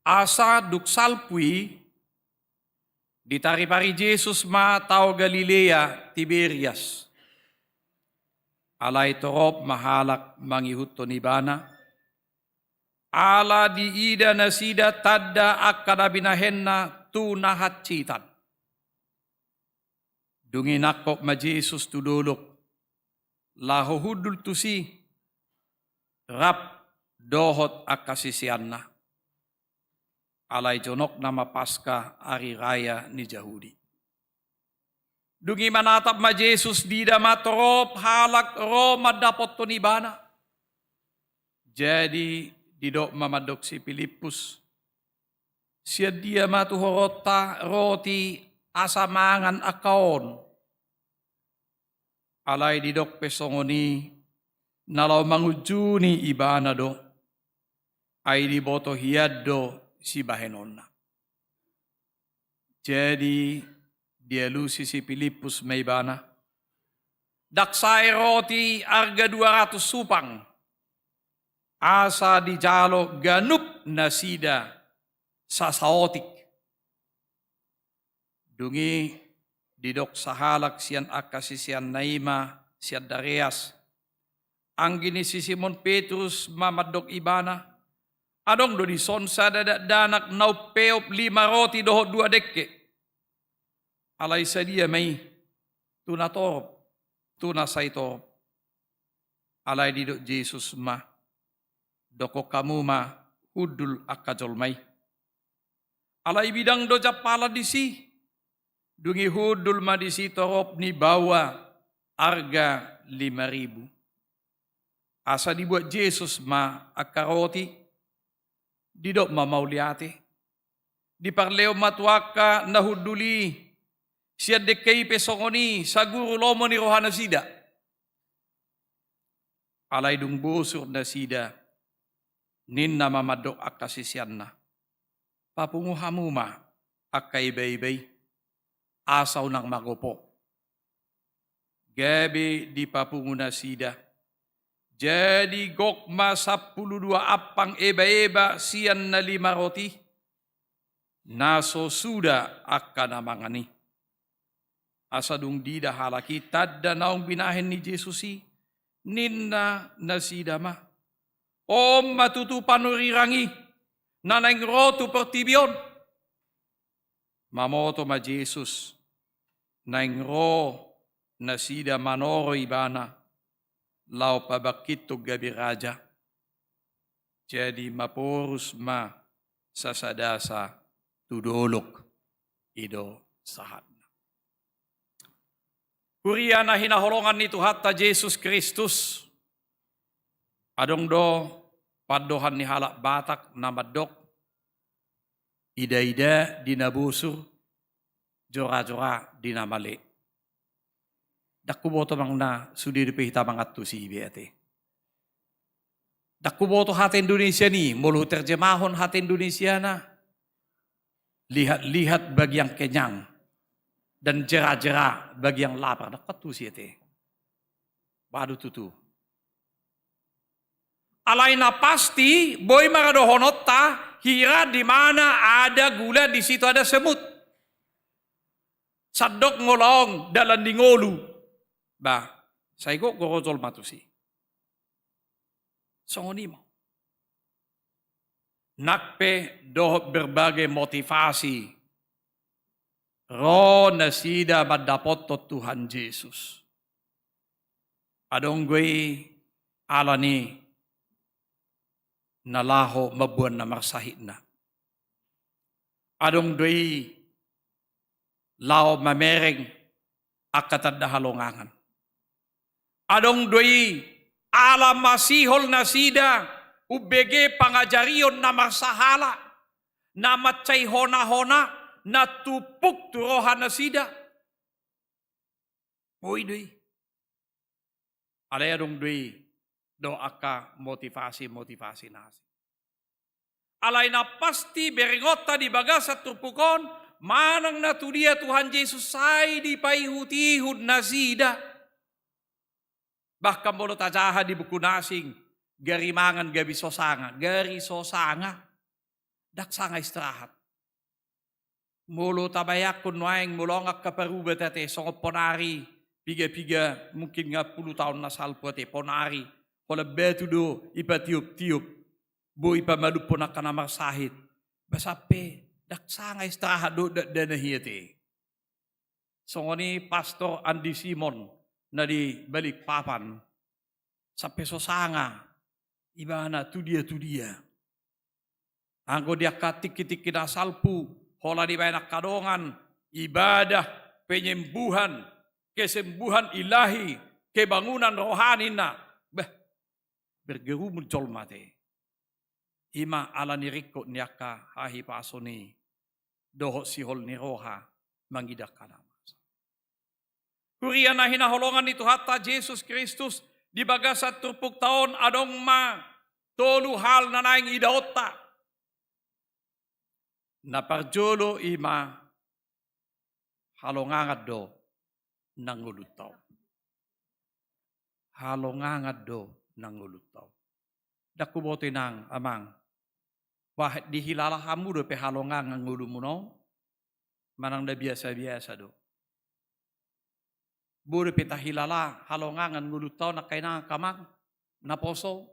Asa dung salpu i, ditaripari Jesus ma tao Galilea Tiberias. Alai torop ma halak mangihuthon ibana, ala diida nasida tanda angka na binahenna tu na hansitan. Dung i nangkok ma Jesus tu dolok, laho hundul tusi, rap dohot angka siseanna. Alai jonokna ma Paska, ari raya ni Jahudi. Dung i manatap ma Jesus, diida ma torop halak ro mandapothon ibana. Jadi didok ma mandok si Pilippus, sian dia ma tu huroronta roti asa mangan angka on? Alai didok pe songon i, na laho mangunjuni ibana do, ai diboto hian do sibahenonna. Jadi dialusi si Pilippus ma ibana, ndang sae roti arga dua ratus supang, asa dijalo ganup nasida sasaotik. Dung i didok sahalak sian angka siseanna i ma si Andreas, anggi ni si Simon Petrus, ma mandok ibana, adong do dison sada dakdanak na umpeop lima roti dohot dua dengke. Alai sadia ma i tu na torop, tu na sai torop? Alai didok Jesus ma, dokkon hamu ma hundul angka jolma i. Alai bidang do jampalan disi. Dung i hundul ma disi torop ni baoa arga lima ribu. Asa dibuat Jesus ma angka roti, didok ma mauliate. Diparlehon ma tu angka na hundul i, sian dengke i pe songon i, saguru lomo ni rohanasida. Alai dung bosur nasida, ninna ma mandok angka siseanna, papungu hamu ma angka iba-iba i, asa unang magopo. Gabe dipapungu nasida. Jadi gok ma sampulu dua ampang eba-eba sian na lima roti, na so suda angka na mangan i. Asa dung diida halak i tanda naung binahen ni Jesus i, ninna nasida ma, on ma tutu panurirang i, na naeng ro tu portibi on. Mamoto ma Jesus, naeng ro nasida manoro ibana, laho pabangkithon gabe raja. Jadi maporus ma sasadasa tu dolok, i do sahatna. Huria na hinaholongan ni Tuhanta Jesus Kristus, Adong do pandohan ni halak Batak na mandok, ida-ida di na bosur, jora-jora di na male. Ndang huboto manang na sude dope hita mangantusi i be ate. Ndang huboto hata Indonesiana i, molo huterjemahon hata Indonesiana, lihat-lihat bagi yang kenyang dan jera-jera bagi yang lapar. Ndang huantusi ate. Ba do tutu. Alai na pasti, boi ma ra dohononta, hira di mana ada gula, di situ ada semut. Sandok ngolaong dalan ni ngolu. Ba, sai gok gorojol ma tusi. Songon i ma. Nang pe dohot berbagai motivasi, ro nasida mandapothon Tuhan Jesus. Adong do i ala ni na laho mamboan na marsahitna. Adong do i laho mamereng angka tanda halongangan. Adong do i ala masihol nasida umbege pangajarion na marsahala, na mansai hona-hona, na tumpuk tu roha nasida. Boi do i. Alai adong do i do angka motivasi-motivasi na asing. Alai na pasti berengonta di bagasan turpuk on, manang na tudia Tuhan Jesus sai dipaihut-ihut nasida. Bahkan molo tajaha di buku na asing, gari mangan gabe so sanga, gari so sanga. Ndang sanga istirahat. Molo tabayangkon nuaeng, molo angka parubat ate, songon ponari, piga-piga, mungkin nga pulu taon na salpu ate, ponari, holan batu do ipatiop-tiop, boi pamalumhon angka na marsahit. Ba sampe ndang sanga istirahat dohot dakdanak i ate. Songon i Pastor Andi Simon na di Balikpapan, sampe so sanga ibana tudia-tudia. Anggo di angka tingki-tingki na salpu, holan dibaen angka dongan, ibadah, penyembuhan, kesembuhan ilahi, kebangunan rohani na. Bah, bergerumun jolma ate. I ma ala ni ringkot ni angka hahipason i dohot sihol ni roha mangida angka na masa. Huria na hinaholongan ni Tuhanta Jesus Kristus, di bagasan turpukta on adong ma tolu hal na naeng idaonta. Na parjolo i ma halongangan do na ngolunta on. Halongangan do na ngolunta on. Ndang huboto inang amang, bah, dihilala hamu dope halongangan ngolumuna on? Manang na biasa-biasa do? Boi dope tahilala halongangan ngolunta on angka inang angka amang na poso?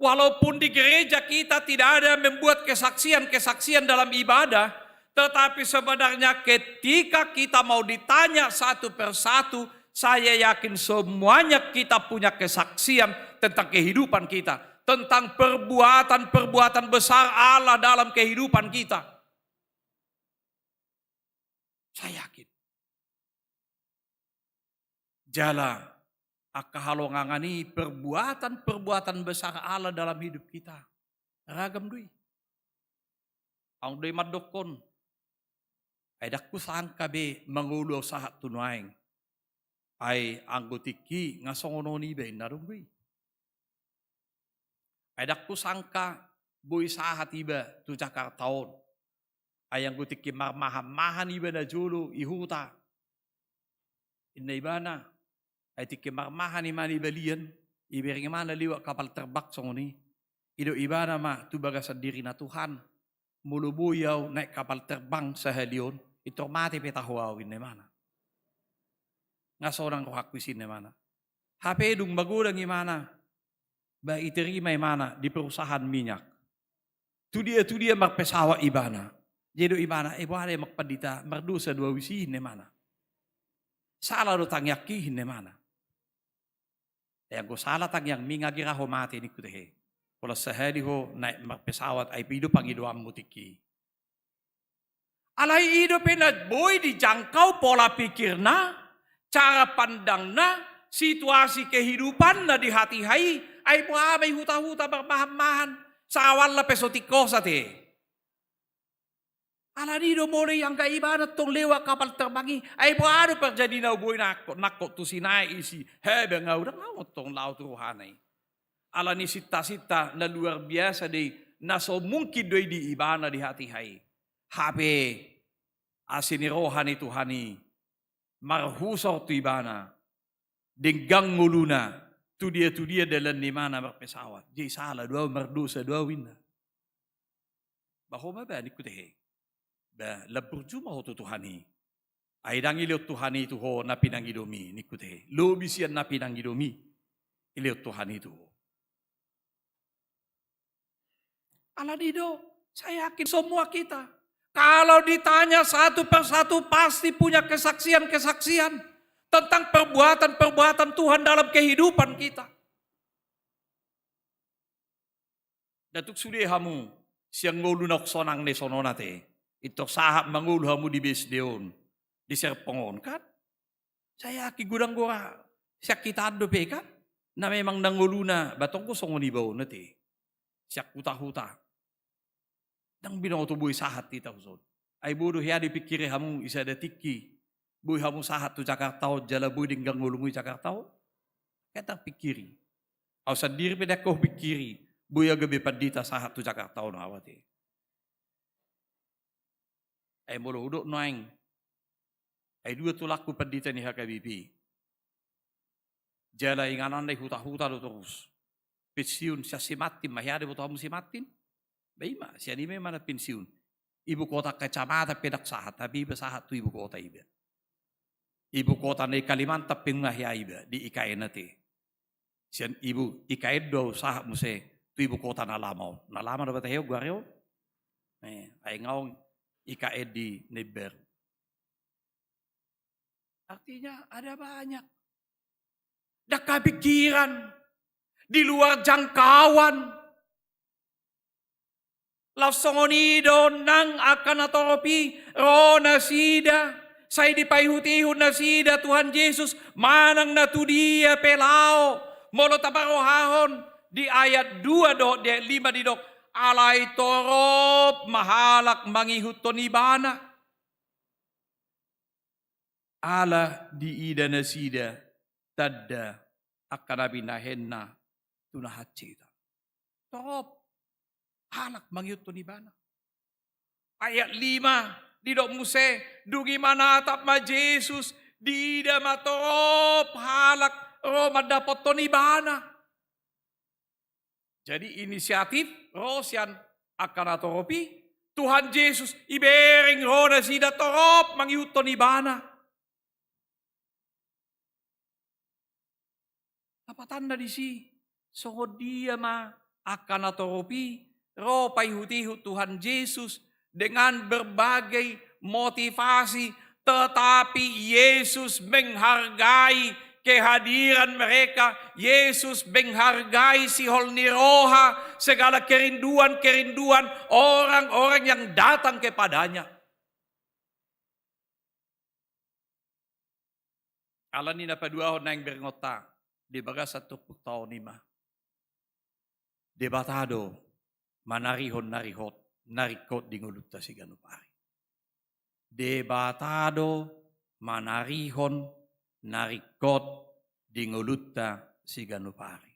Walaupun di gereja kita tidak ada membuat kesaksian-kesaksian dalam ibadah, tetapi sebenarnya ketika kita mau ditanya satu per satu, saya yakin semuanya kita punya kesaksian tentang kehidupan kita, tentang perbuatan-perbuatan besar Allah dalam kehidupan kita. Saya yakin. Jala angka halongangan i perbuatan-perbuatan besar Allah dalam hidup kita. Ragam do i. Aung do i mandokkon, ai ndang husangka be mangolu au sahat tu nuaeng. Ai anggo tingki nga songon on iba inna adong do i. Ai ndang husangka boi sahat iba tu Jakarta on. Ai anggo tingki marmahan-mahan iba najolo i huta, inna ibana. Ai tingki marmahan i ma i balian, ibereng ma na liwat kapal terbang songon i. Didok ibana ma tu bagasan dirina, Tuhan, molo boi au naek kapal terbang sahali on, pintor mate pe taho au, inna ibana. Nga sonang rohangku isi, inna ibana. Hape dung magodang ibana, ba iterima ibana di perusahaan minyak. Tudia-tudia marpesawat ibana. Jadi didok ibana, eh, boha do, Amang Pandita, mardosa do au isi, inna ibana. Sala do tangiangki, inna ibana. Eh, anggo sala tangiangmi nga gira ho mate ningku tehe. Pola sahali ho naek marpesawat, ai pe i do pangidoanmu tingki. Alai i dope na boi dijangkau pola pikirna, cara pandangna, situasi kehidupanna di hatiha i, ai boha ma i huta-huta marmahan-mahan, saola pe so tingkos ate. Alani do molo ianggo ibana tong lewat kapal terbang i, ai boha do parjadina, boi nangkok, nangkok tu Sinai isi, he bang au, ndang au tong laho tu rohana i. Alani sinta-sinta na luar biasa do i, na so mungkin do i di ibana di hatiha i. Hape asi ni roha ni Tuhan i marhusor tu ibana, denggan ngoluna, tu dia tu dia dalan ni ibana marpesawat. Jadi sala do au, mardosa do au, ninna. Bah, ho ma bah, ningku tehe. Bah, lam burju ma ho tu Tuhan i. Ai ndang dilehon Tuhan i tu ho na pinangidomi, ningku tehe. Lobi sian na pinangidomi dilehon Tuhan i tu ho. Alani do, saya yakin semua kita, kalau ditanya satu persatu, pasti punya kesaksian-kesaksian tentang perbuatan-perbuatan Tuhan dalam kehidupan kita. Nda tung sude hamu sian ngolu naung sonang ni songon on ate. Pintor sahat mangolu hamu di B S D on, di Serpong on, kan? Saya yakin godang do ra sian hita dope, kan? Na memang na ngoluna, bah, tong do songon iba on ate. Sian huta-huta. Ndang binoto boi sahat hita tu son. Ai boi do hea dipingkiri hamu i sada tingki, boi hamu sahat tu Jakarta on jala boi denggan ngolumu di Jakarta on? Kan ndang pingkiri. Au sandiri pe ndang ho pingkiri, boi au gabe pandita sahat tu Jakarta on au ate. Ai molo hudok nuaeng, ai dua tulangku pandita ni H K B P. Jala ingananna i huta-huta do torus. Pensiun sian si Martin ma, hea do diboto hamu si Martin? Bah, i ma, sian i ma imana pensiun. Ibu kota kecamatan pe ndang sahat, tapi iba sahat tu ibu kota iba. Ibu kota ni Kalimantan pe nunga hea iba di I K N ate. Sian ibu I K N do au sahat muse tu ibu kota na lama on. Na lama do bata hea on goarna on. Eh, ai nga on I K N di na imbaru. Artinya ada banyak. Ndang hapikiran, di luar jangkauan. Laos songon i do nang angka na torop i, ro nasida, sai dipaihut-ihut nasida Tuhan Jesus, manang na tu dia pe laho. Molo taparrohahon di ayat dua dohot di ayat lima didok, alai torop ma halak mangihuthon ibana. Ala diida nasida tanda angka na binahenna tu na hansit. Torop halak mangihuthon ibana. Ayat lima didok muse, dung i manatap ma Jesus, diida ma torop halak ro mandapothon ibana. Jadi inisiatif ro sian angka na torop i, Tuhan Jesus ibereng ro nasida torop mangihuthon ibana. Lapatanna disi, songon dia ma angka na torop i ro paihut-ihut Tuhan Jesus dengan berbagai motivasi, tetapi Yesus menghargai kehadiran mereka. Yesus menghargai sihol ni roha, segala kerinduan-kerinduan orang-orang yang datang kepada-Nya. Alani na paduahon naeng berengonta di bagasan turpukta on i ma, Debata do manarihon na rihot, na ringkot di ngolunta siganup ari. Debata do manarihon na ringkot di ngolunta siganup ari.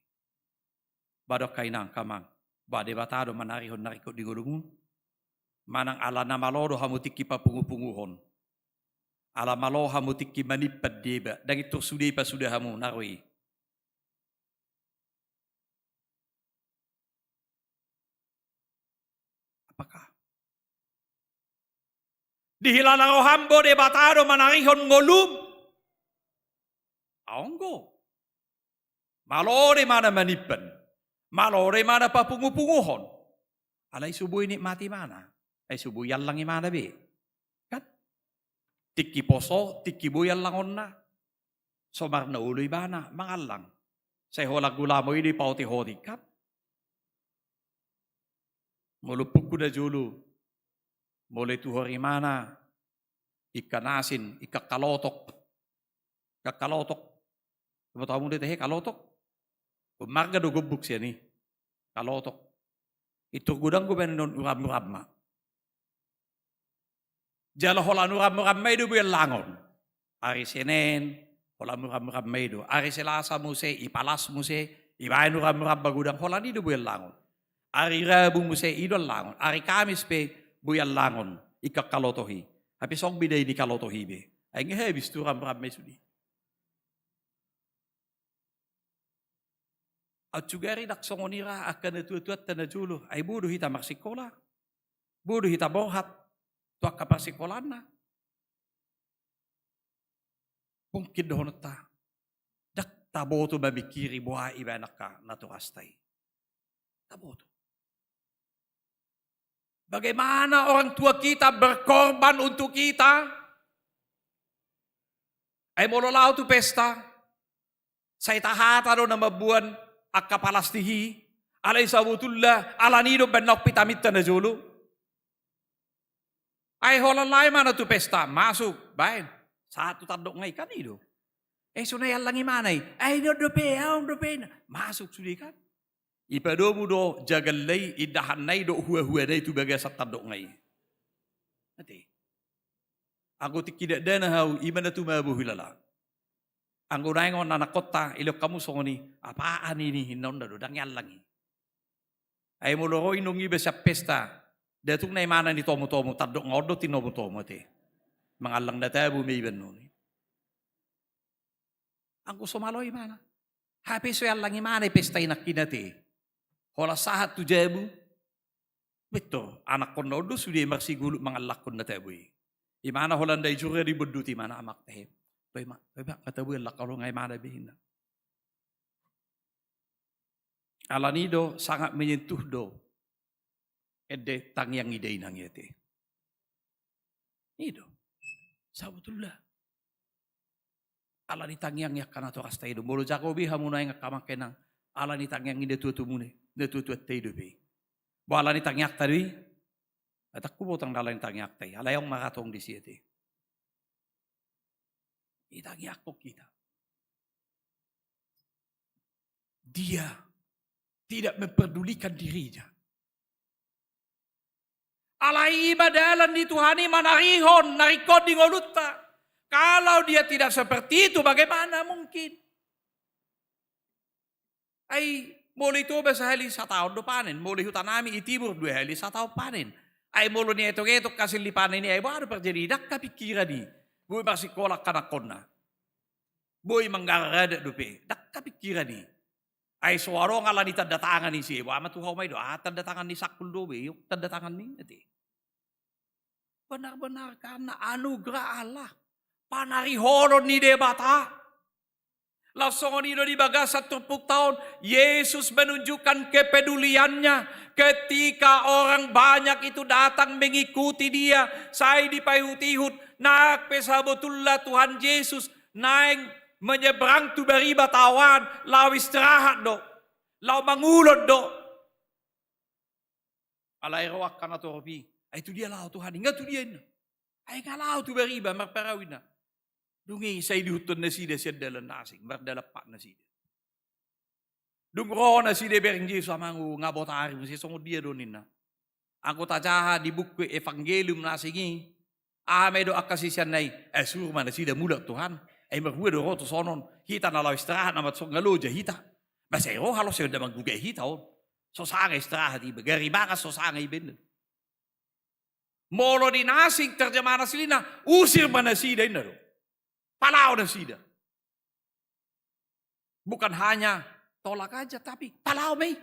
Ba do angka inang, angka amang, ba Debata do manarihon na ringkot di ngolunmu? Manang ala na malo do hamu tingki papungu-punguhon? Ala malo hamu tingki manimpan deba, ndang intor sude ipasuda hamu na ro i? Apakah dihilala roham do Debata do manarihon ngolum? Onggo. Malo do imana manimpan, malo do imana papungu-punguhon. Alai so boi nikmati imana, ai so boi allang imana be. Kan? Tingki poso, tingki boi allangonna, so marnaolo ibana mangallang. Sai holan gulamo i do ipaoti-oti, kan? Molo ompungku najolo, molo ituhor imana ingkon asin, ingkon kalotok, ingkon kalotok. Boto hamu do tahe Kalotok? Marga do gombung sian i. Kalotok. Pintor godang do baenon uram-uram ma. Jala holan uram-uram ma i do Bulan Langon. Ari Senen, holan uram-uram ma i do. Ari Selasa muse, ipalas muse, ibaen uram-uram ma godang, holan i do Bulan Langon. Ari Rabu muse, i do Langon. Ari Kamis pe Bulan Langon, ingkon Kalotok i. Hape songon bida i ni Kalotok i be. Ai nunga habis tu uram-uram ma i sude. Aut sugari ndang songon i ra angka natua-tuanta na jolo, ai bodo hita marsikola, bodo hita borhat tu angka parsikolanna. Mungkin dohononta, ndang taboto mamingkiri boha ibaen angka natorasta i. Taboto. Bagaimana orang tua kita berkorban untuk kita? Ai molo laho tu pesta, sai tahata do na mamboan angka palastik i, alai sabotulna ala ni i do umbaen na on vitaminta na jolo. Ai holan laho imana tu pesta, masuk, baen. Sahat tu tandok nga i kan i do. Ai so na iallang imana i, ai on dope, on dope, na masuk sude kan. Ipadomu do jagalna i, indahanna i dohot huahuana i tu bagasan tandok nga i. Ate. Anggo tingki dakdanak hau, imana tu maboi lala. Anggo naeng on anakkonta, ilehon hamu songon i, apaan ini, ninna on do, ndang iallang i. Ai molo ro inong iba sian pesta, nda tung na imana ni tomutomu, tandok nga on do tinomutomu ate. Mangallang na tabo ma iba annon i. Anggo so malo imana. Hape so iallang imana i pesta i nangkin ate. Holan sahat tu jabu. Pintor, anakkonna on do sude marsiguluk mangallakhon na tabo i. Imana holan dai jur i, dibondut imana, amak tahe. Toe ma, toe ma, nga tabo i, allang hamu nga imana be, ninna. Ala ni i do sangat menyentuh do ende tangiang i da inang i ate. I do. Sabotulna. Ala ni tangiang i angka natorasta i do. Molo jago be hamu naeng angka amang inang. Ala ni tangiang i natuatua muna i. Natuatuanta i dope i. Bo ala ni tangiangta do i. Ndang huboto ndang ala ni tangiangta i. Alai adong ma ra tong disi ate. Ditangiangkon hita. Dia tidak memperdulikan dirinya. Alai i ma dalan ni Tuhan i manarihon na ringkot di ngolunta. Kalau dia tidak seperti itu, bagaimana mungkin? Ai molo i Toba sahali sataon do panen, molo i huta nami i Timur dua hali sataon panen. Ai molo nietong-etong hasil ni panen i, ai boha do parjadi? Ndang hapingkiran i. Boi marsikola angka anakkonna. Boi manggarar adat dope, ndang hapingkiran i. Ai so adong ala ni tanda tangan i, ise, boha ma tu hau ma i do, ah, tanda tangan ni sangkul do be, iok tanda tangan ni, ate. Benar-benar karena anugerah Allah, panarihonon ni Debata. Laos songon i do di bagasan turpukta on, Yesus menunjukkan kepeduliannya ketika orang banyak itu datang mengikuti Dia, sai dipaihut-ihut, nang pe sabotulna Tuhan Yesus naeng menyeberang tu bariba taoan, laho istirahat do, laho mangulon do. Alai ro angka natorop i, ai tu dia laho Tuhan i? Nga tu dia, ninna. Ai nga laho tu bariba marparau, ninna. Dung i sai diihuthon nasida sian dalan na asing, mardalan pat nasida. Dung ro nasida bereng Jesus, amang, nga botari muse, songon dia do, ninna. Anggo tajaha di buku Evangelium na asing i, aha ma i do angka siseanna i? Eh, suru ma nasida mulak, Tuhan. Ai marhua do ro tu son on? Hita na laho istirahat nama tu son, nga loja hita. Ba sai ro halosehon na manggugai hita on. So sanga istirahat iba, garibangan so sanga iba, ninna. Molo di na asing terjemahan asli na, usir ma nasida, ninna do. Palaho nasida. Bukan hanya tolak aja, tapi palaho ma i.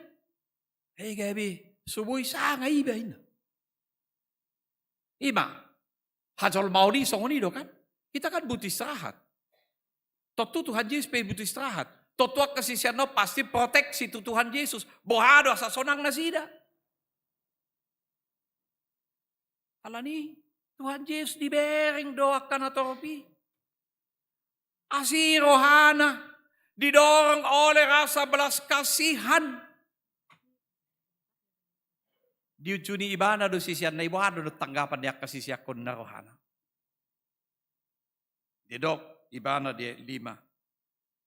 Ai gabe so boi sanga iba, ninna. I ma, hajolmaon i songon i do kan. Hita kan butuh istirahat. Tontu Tuhan Jesus pe butuh istirahat. Tontu angka siseanna on pasti proteksi tu Tuhan Jesus. Boha do asa sonang nasida? Ala ni Tuhan Jesus dibereng do angka natorop i. Asi rohana, didorong oleh rasa belas kasihan. Diujuni ibana do siseanna i, boha do tanggapan ni angka siseankon na rohana? Didok ibana di lima.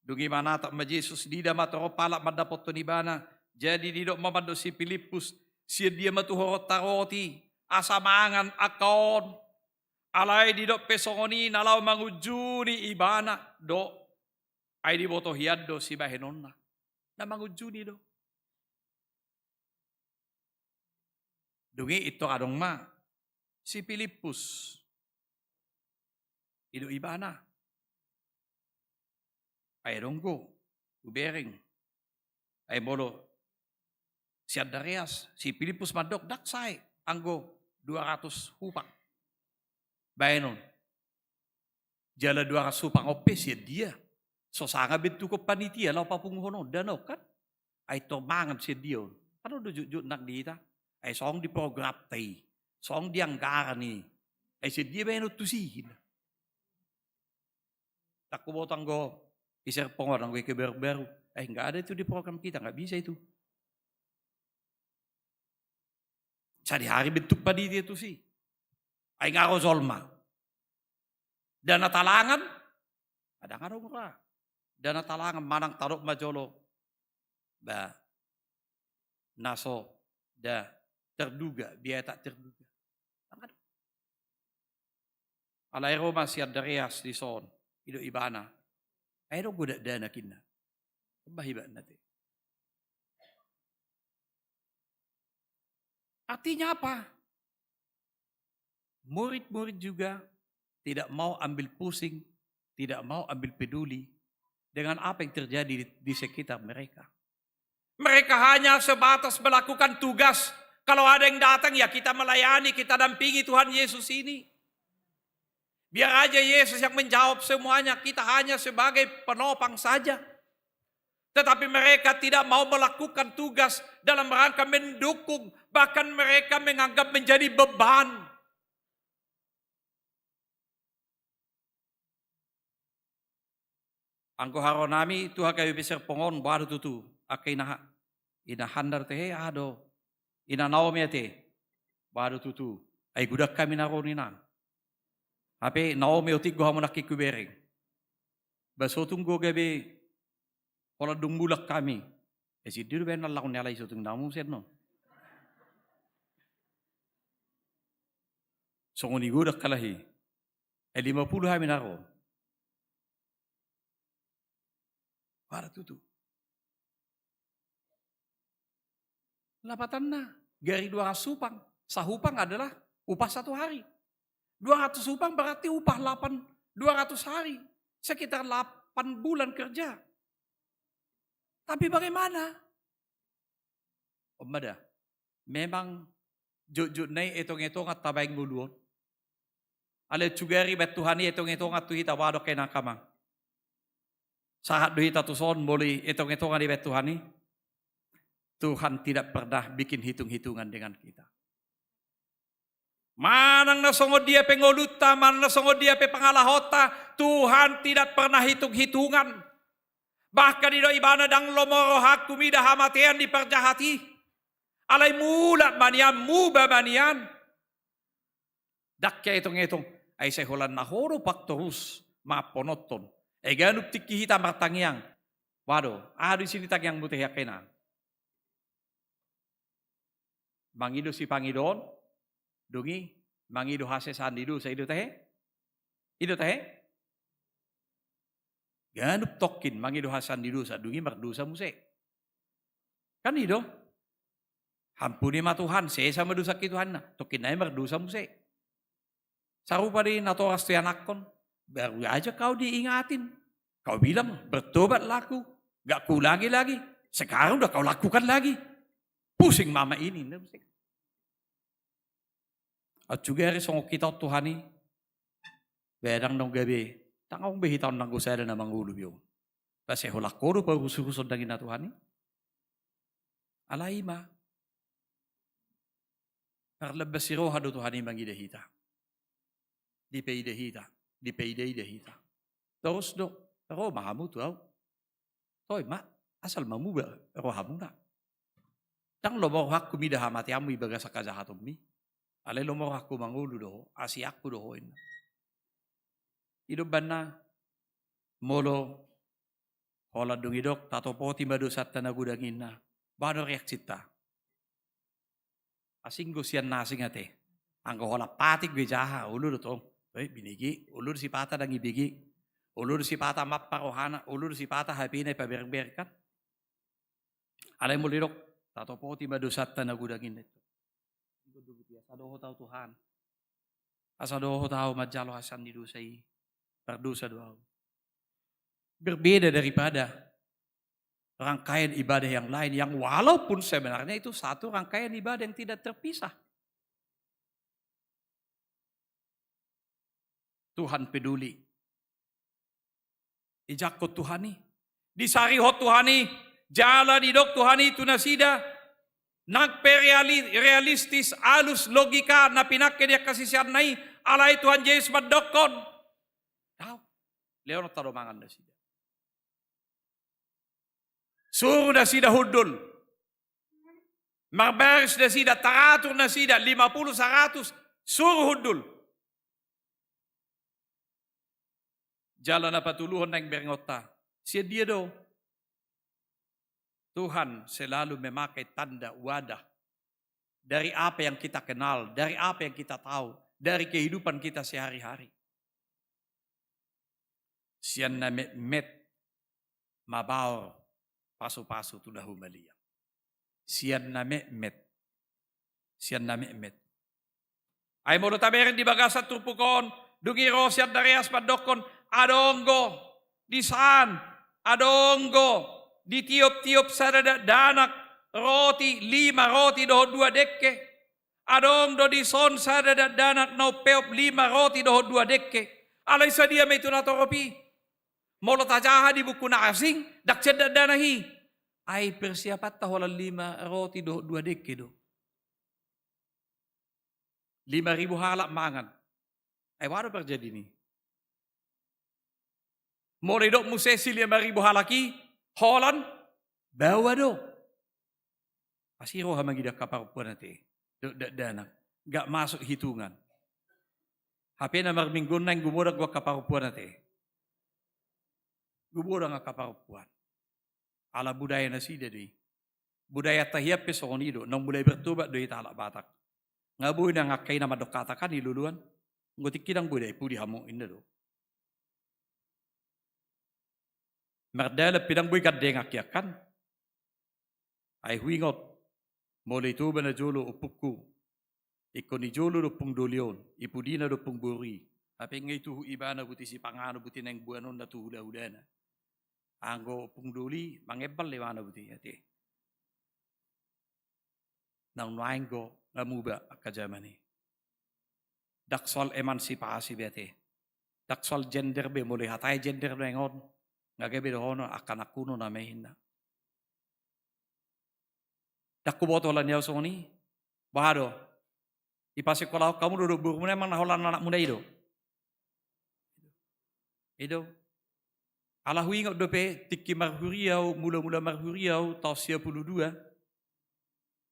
Dung i manatap ma Jesus, diida ma torop halak mandapothon ibana. Jadi didok ma mandok si Pilippus, sian dia ma tu ho ronta roti asa mangan angka on? Alai didok pe songon i na laho mangunjuni ibana do. Ai diboto hian do sibahenonna. Na mangunjuni do. Dung i pintor adong ma si Pilippus. Didok ibana, ai adong do hubereng. Ai molo si Andreas, si Pilippus mandok, ndang sae anggo dua ratus hupang. Baenon. Jala dua ratus hupang on pe sian dia? So sanga bentukon panitia laho papunguhon on, dana on kan? Ai pintor mangan sian dia on? Kan on do jotjot nang di hita. Ai songon di programta i, songon di anggaran i. Ai sian dia baenon tusi? Ndang huboto anggo i Serpong on, anggo i kabar baru. Ai nggak ada itu di program kita, nggak bisa itu. Sadihari bentuk panitia tusi. Ai nga ro jolma. Dana talangan? Ndang adong ra. Dana talangan manang tadok ma jolo, ba, na so da terduga, biaya tak terduga. Ndang adong. Alai ro ma si Andreas dison, didok ibana, ai adong do dakdanak inna. Bah, hebat nanti. Artinya apa? Murid-murid juga tidak mau ambil pusing, tidak mau ambil peduli dengan apa yang terjadi di, di sekitar mereka. Mereka hanya sebatas melakukan tugas. Kalau ada yang datang, ya kita melayani, kita dampingi Tuhan Yesus ini. Biar aja Yesus yang menjawab semuanya, kita hanya sebagai penopang saja. Tetapi mereka tidak mau melakukan tugas dalam rangka mendukung, bahkan mereka menganggap menjadi beban. Anggo haroro nami tu H K B P Serpong on, boha do tutu angka ina, ina handar tehe, aha do, ina Naomi ate, boha do tutu? Ai godang hami na ro ninna. Hape Naomi, otik do hamu nangkin hubereng. Ba so tung do gabe holan dung mulak hami. Ai sian dia do baen na laho ni halak i, so tung na muse annon. Songon i godang halak i. Ai lima pulu hami na ro. Boha do tutu? Lapatanna, gari dua ratus hupang. Sahupang adalah upah satu hari. Dua ratus hupang berarti upah lapan, dua ratus hari. Sekitar lapan bulan kerja. Tapi bagaimana? On ma da. Memang jotjot na i etong-etongan tabaen ngolu on. Alai sugari baen Tuhan i etong-etongan tu hita, boha do angka inang amang? Sahat do hita tuson molo i etong-etongan dibaen Tuhan i? Tuhan tidak pernah bikin hitung-hitungan dengan kita. Manang na songon dia pe ngolunta, manang na songon dia pe pangalahonta, Tuhan tidak pernah hitung-hitungan. Bahkan didok ibana, ndang lomo rohangku mida hamatean ni parjahat i. Alai mulak ma nian, muba ma nian. Ndang huetong-etong, ai sai holan na ho do pangtorus, maamponon. Ai ganup tingki hita martangiang. Boha do, aha do isi ni tangiangmu tehe angka inang? Mangido sipangidoon, dung i mangido hasesaan ni dosa, i do tahe? I do tahe? Ganup tongkin mangido hasesaan ni dosa, dung i mardosa muse. Kan i do? Ampuni ma Tuhan, sesa ma dosangki Tuhan, na tongkin nai mardosa muse. Sarupa do i natoras tu ianakhon, baru aja kau diingatin, kau bilang, "Bertobatlah aku, gak kuulangi lagi." Sekarang udah kau lakukan lagi. Pusing mama ini. Aut sugari songon hita on Tuhan i, ba ndang naung gabe, ndang adong be hita on nanggo sada na mangolu be on. Ba sai holan ho do paurus-uruson dagingna Tuhan i. Alai i ma, parlambas ni roha do Tuhan i mangida hita. Dipaida hita, dipaida-ida hita. Torus do, ro ma hamu tu ahu. Toe ma, asal ma muba rohamuna. Ndang lomo rohangku mida hamateanmu di bagasan hajahatonmi. Alai lomo rohangku mangolu do ho, asi angku do ho, inna. I do umbahen na molo Holan dung didok, tatopoti ma dosanta na godang i, ninna. Boha do reaksinta? Asing do sian na asing ate. Anggo holan patik be jaha, olo do tong. Eh, binege, olo do sipata ndang ibege. Olo do sipata mampar rohana, olo do sipata H P-na ipaberengbereng kan. Alai molo didok, tatopoti ma dosanta na godang i, ninna. Asa dohot ahu Tuhan. Asa dohot ahu manjalo hasesaan ni dosa i. Pardosa do ahu. Berbeda daripada rangkaian ibadah yang lain, yang walaupun sebenarnya itu satu rangkaian ibadah yang tidak terpisah. Tuhan peduli. Dijangkon Tuhan i. Disarihon Tuhan i. Jala didok Tuhan i tu nasida. Nang pe reali-, realistis, alus, logika na pinangke di angka siseanna i, alai Tuhan Jesus mandokkon, dao, lehonon ta do mangan nasida. Suru nasida hundul. Marbaris nasida, taratur nasida, lima puluh, saratus, suru hundul. Jala na patoluhon naeng berengonta, sian dia do? Tuhan selalu memakai tanda wadah dari apa yang kita kenal, dari apa yang kita tahu, dari kehidupan kita sehari-hari. Sian na metmet mabaor pasupasu tu na humaliang. Sian na metmet. Sian na metmet. Ai molo tabereng di bagasan turpuk on, dung i ro si Andreas mandokkon, adong do dison, adong do ditioptiop sada dakdanak roti, lima roti dohot dua dengke. Adong do dison sada dakdanak na umpeop lima roti dohot dua dengke. Alai sadia ma i tu natorop i? Molo tajaha di buku na asing, ndang sian dakdanak i. Ai persiapanta holan lima roti dohot dua dengke do. Lima ribu halak mangan. Ai boha do parjadian i? Molo didok muse si lima ribu halak i, holan baoa do. Asi roha mangida angka parompuan ate. Dohot dakdanak. Nggak masuk hitungan. Hape na marminggu on naeng gumodang do angka parompuan ate. Gumodang angka parompuan. Ala budaya nasida do i. Budayanta hian pe songon i do, naung mulai bertobat do hita halak Batak. Nga boi nang angka i na mandok hata kan i loloan. Anggo tingki ndang boi da i pudi hamu, inda do. Mardalan pe ndang boi gandengan hian kan. Ai huingot, molo i Toba najolo ompungku. Ingkon i jolo do ompung doli on, i pudina do ompung boru i. Hape nga i tuhu ibana buti sipanganon, buti naeng boanonna tu hulahulana. Anggo ompung doli mangembal do ibana buti, ate. Naung nuaeng do nga muba angka jaman i. Ndang soal emansipasi be ate. Ndang soal gender be, molo ihatai gender nuaeng on. Nga gabe dohonon angka anakku nuaeng ma i, ninna. Ndang huboto holan ni ahu songon i. Boha do? Ipasikolahon hamu do dohot borumuna, emang na holan anakmuna i do? I do. Ala huingot dope tingki marhuria ahu, mulamula marhuria ahu taon sia pulu dua.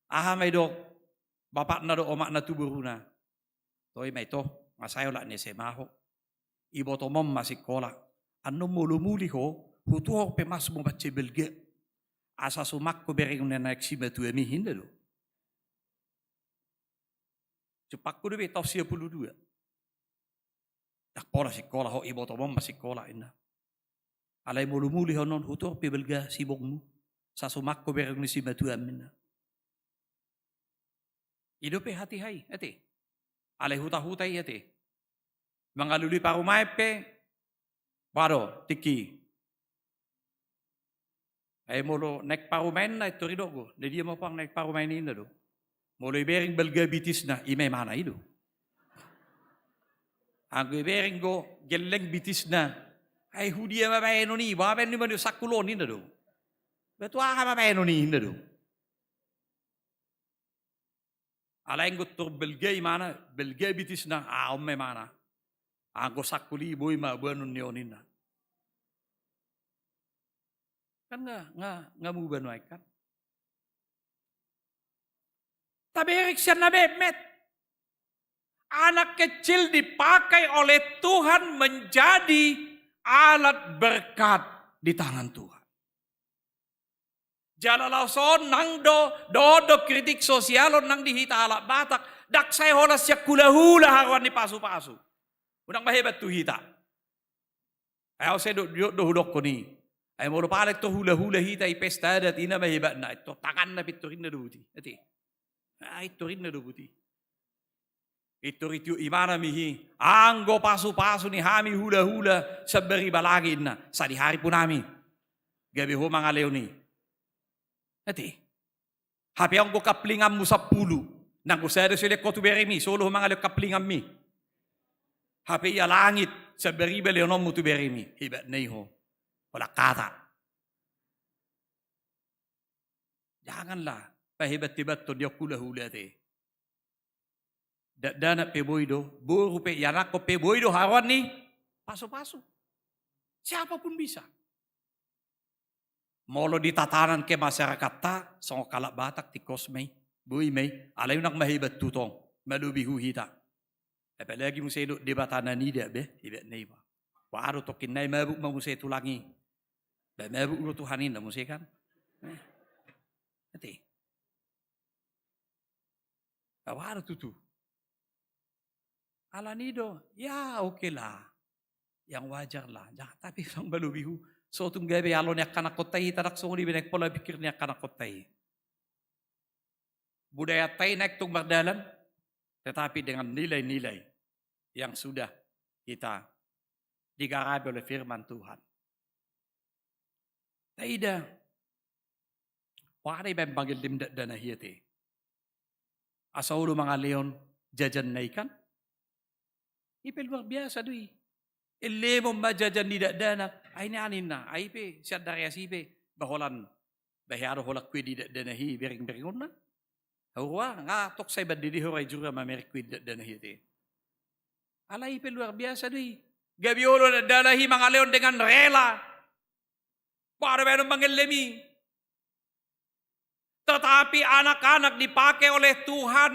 Aha ma didok bapakna dohot omakna tu boruna? Toe ma ito, nga sae olat ni S M A ho. Ibotom on ma sikola. Annon molo muli ho, hutuhor pe masmu mansai balga. Asa sumak ho bereng ni anak simatuam i, ninna do. Jumpangku dope taon sia pulu dua. Ndang pola sikola ho, ibotom on ma sikola, ninna. Alai molo muli ho annon, hutuhor pe balga sibongmu. Asa sumak ho bereng ni simatuam, ninna. I dope hatiha i, ate. Alai hutahuta i, ate. Mangalului parumaen pe, boha do tingki. Ai molo naeng parumaenna, intor didok do, na dia ma puang naeng parumaen i, ninna do. Molo ibereng balga bitisna, i ma imana i do. Anggo ibereng do gelleng bitisna, ai hudia ma baenon i, boha baenon i, ma di sangkul on, ninna do. Ba tu aha ma baenon i, ninna do. Alai anggo tor balga imana, balga bitisna, ah, on ma imana. Anggo sangkul i boi ma boanon ni on, ninna. Kan nga, nga, nga muba nuaeng kan. Tabereng sian na metmet. Anak kecil dipakai oleh Tuhan menjadi alat berkat di tangan Tuhan. Jala laos on nang do, dohot do kritik sosial on nang di hita halak Batak, ndang sai holan sian hulahula haroan ni pasupasu. Unang ma hebat tu hita. Ai au sai do, do, do hudokkon i. Ai molo paling tor hulahula hita i pesta adat, ina ma hebatna, ai tor tanganna pintorinna do buti. Ate. Ai torinna do buti. Pintor i tiop imana mihi, anggo pasupasu ni hami hulahula, sambariba lagi inna, sadihari punami. Gabe ho mangalehon i. Ate. Hape anggo kaplinganmu sampulu, nanggo sada so ilehon ho tu beremi, solo ho mangalehon kaplinganmi. Hape ia langit, sambariba lehononmu tu beremi, hebatna i ho. Holan hata. Janganlah pahebat-hebathon di hulahula te. Dakdanak pe boi do, boru pe, ianakhon pe boi do haroan ni pasupasu. Siapapun bisa. Molo di tatanan kemasyarakatan, songon halak Batak tingkos ma i, boi ma i, alai unang ma hebat tu tong, malobi hu hita. Apalagi muse didok Debata na nida be, hebatna i ba. Ba do tongkin nai mabuk ma muse tulang i. Ba mabuk do Tuhan inna muse kan. Eh. Ate. Ba do tutu. Alani do, ya oke lah. Yang wajar lah. Jangan, tapi unang malobi hu. So tung gabe alo ni angkanakhonta i, hita ndang songon i be naeng pola pikir ni angkanakhonta i. Budayanta i naeng tung mardalan, tetapi dengan nilai-nilai yang sudah kita digarapi oleh firman Tuhan. Taida. Wah, ada ibaen mangellem dakdanak i ate. Asa olo mangalehon jajanna i kan. I pe luar biasa do i. Ellemon ma jajan ni dakdanak. Ai nian inna. Ai pe sian Darias i pe. Ba holan. Ba hea do holan kue ni dakdanak i bereng-berengonna. Haurua, nga tong sai bande di ho ra i juru mamereng kue ni dakdanak i ate. Alai i pe luar biasa do i. Gabe olo dakdanak i mangalehon dengan rela. Ba do baenon mangellem i. Tetapi anak-anak dipakai oleh Tuhan,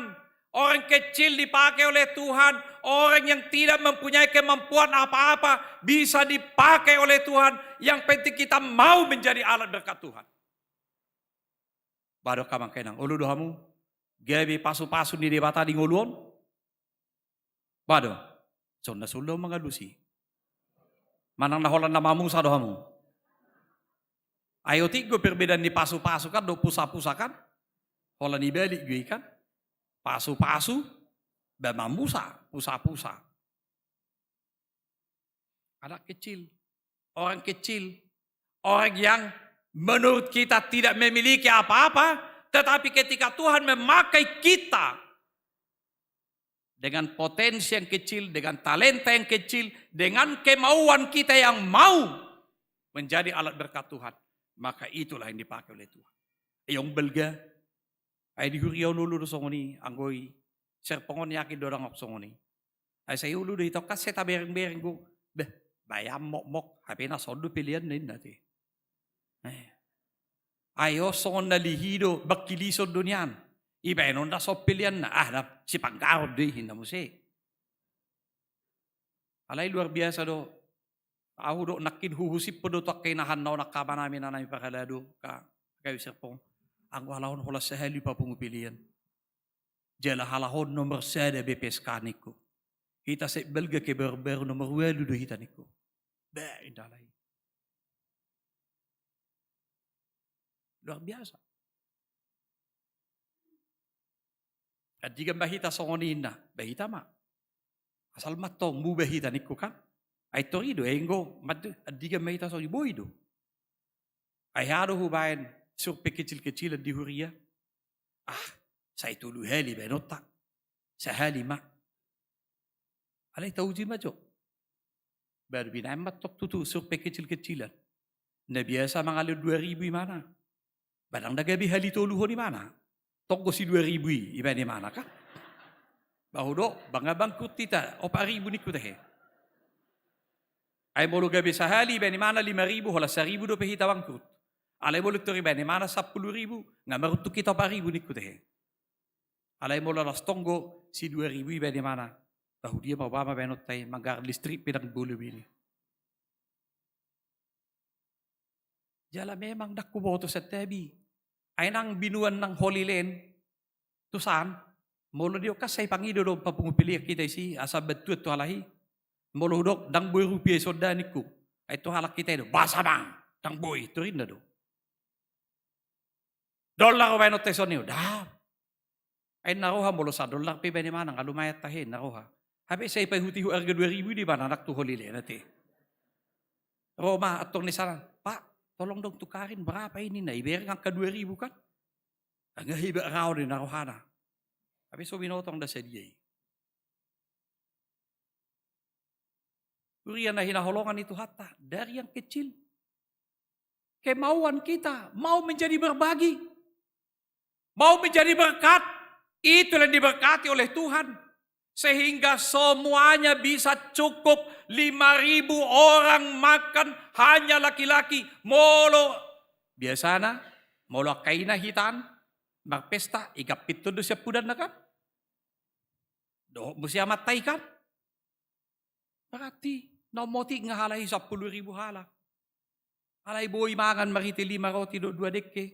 orang kecil dipakai oleh Tuhan, orang yang tidak mempunyai kemampuan apa-apa bisa dipakai oleh Tuhan. Yang penting kita mau menjadi alat berkat Tuhan. Ba do angka amang inang, olo do hamu gabe pasupasu ni Debata di ngolu on? Ba do. Songon na solo mangalusi. Manang na holan na mamusa do hamu? Ai otik do perbedaan ni pasupasu kan dohot pusapusa kan. Holan ibalik do i kan. Pasupasu, ba mamusa, pusapusa. Anak kecil, orang kecil, orang yang menurut kita tidak memiliki apa-apa, tetapi ketika Tuhan memakai kita dengan potensi yang kecil, dengan talenta yang kecil, dengan kemauan kita yang mau menjadi alat berkat Tuhan, maka itulah yang dipakai oleh Tuhan. Ia umbalga, ai di huria on olo do songon i, anggo i Serpong on yakin do dang songon i. Ai sai olo do hita on kan sai tabereng-bereng do. Bah, baen mokmok, hape na son do pelean na inna te. Eh. Ai on songon na lihi do, bangkilison do nian. Ibaen on na son pelean na, ah, na sipanggaron do i inna muse. Alai luar biasa do. Ahu do nangkin huhusip do tu angka inahan na on angka amanami na nami parhalado, angka, angka Serpong. Anggo ala on holan sahali papungu pelean. Jala ala on nomor sada be P S K ningku. Hita sai balga kebarbaru nomor ualu do hita ningku. Ba, indalah i. Luar biasa. Andigan ma hita songon i inna, ba hita ma. Asal ma tong muba hita ningku kan. Ai tor i do, enggo, andigan ma hita songon i boi do. Ai hea do hubaen survei kecil-kecilan di huria. Ah, sai tolu hali baenonta. Sahali ma. Alai tauji ma jo. Baru binaen ma tong tutu survei kecil-kecilan. Na biasa mangalehon dua ribu imana. Ba dang na gabe hali tolu ho imana. Tong do si dua ribu i ibaen imana kan. Ba hudok, ba nga bangkrut hita, opat ribu ningku tehe. Ai molo gabe sahali ibaen imana lima ribu, holan saribu dope hita bangkrut. Alai molo tor ibaen imana sampulu ribu, nga maruntung hita opat ribu ningku tehe. Alai molo las tong do si dua ribu ibaen imana, tahu dia ma ba ma baenonta i, manggarar listrik pe dang bolon i. Jala memang dang huboto santabi. Ai nang binuan nang Holy Land tu san, molo didok kan sai pangido do papungu pelean hita disi asa bantuan tu halak i. Molo hudok ndang boi rupia i songon da ningku, ai tu halak hita i do, boasa amang, ndang boi, torinda do. Dollar baenonta i songon i, ndang. Ai na roha molo sadollar pe baen imana, nga lumayan tahe na roha. Hape sai paihutihut arga dua ribu i do imana nang tu Holy Land ate. Ro ma antong ni sanan, "Pak, tolong dong tukarin, berapa ini?" Nah, ibereng angka dua ribu kan. Nga hebat raon i na rohana. Hape so binoto ndang sadia i. Huria na hinaholongan ni Tuhanta, dari yang kecil. Kemauan kita mau menjadi berbagi, mau menjadi berkat, itulah yang diberkati oleh Tuhan. Sehingga semuanya bisa cukup lima ribu orang makan, hanya laki-laki. Molo biasana, molo angka ina hitaan marpesta, igampit do siampudanna kan? Dohot muse amanta i kan? Berarti na ummotik nga halak i sampulu ribu halak. Alai boi mangan marhite lima roti dohot dua dengke.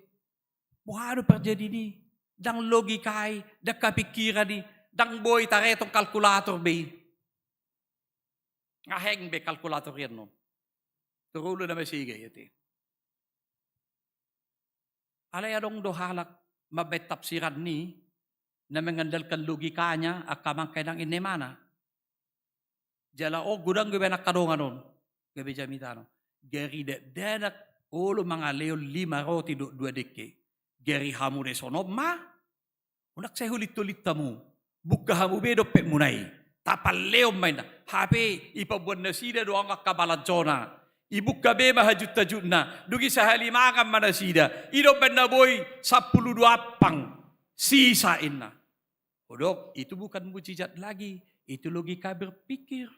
Boha do parjadian i? Ndang logika i, ndang hapingkiran i, ndang boi taretong kalkulator be i. Nga heng be kalkulator i annon. Torolu na masega i ate. Alai adong do halak mambaen tafsiran ni na mengandalkan logikanya, angka amang inang, inna imana. Jala on godang gabe angka dongan on. Gabe jamita on. Gari dakdanak olo mangalehon lima roti dohot dua dengke. Gari hamu do i songon on ma. Unang sai hulit-hulit hamu. Buka hamu be dompetmuna i. Tapalehon ma inna. Hape ipaboan nasida do angka balanjona. Ibuka be ma hajut-hajutna. Dung i sahali mangan ma nasida. I do umbaen na boi sampulu dua ampang. Sisa inna. Hudok, itu bukan mujizat lagi. Itu logika berpikir.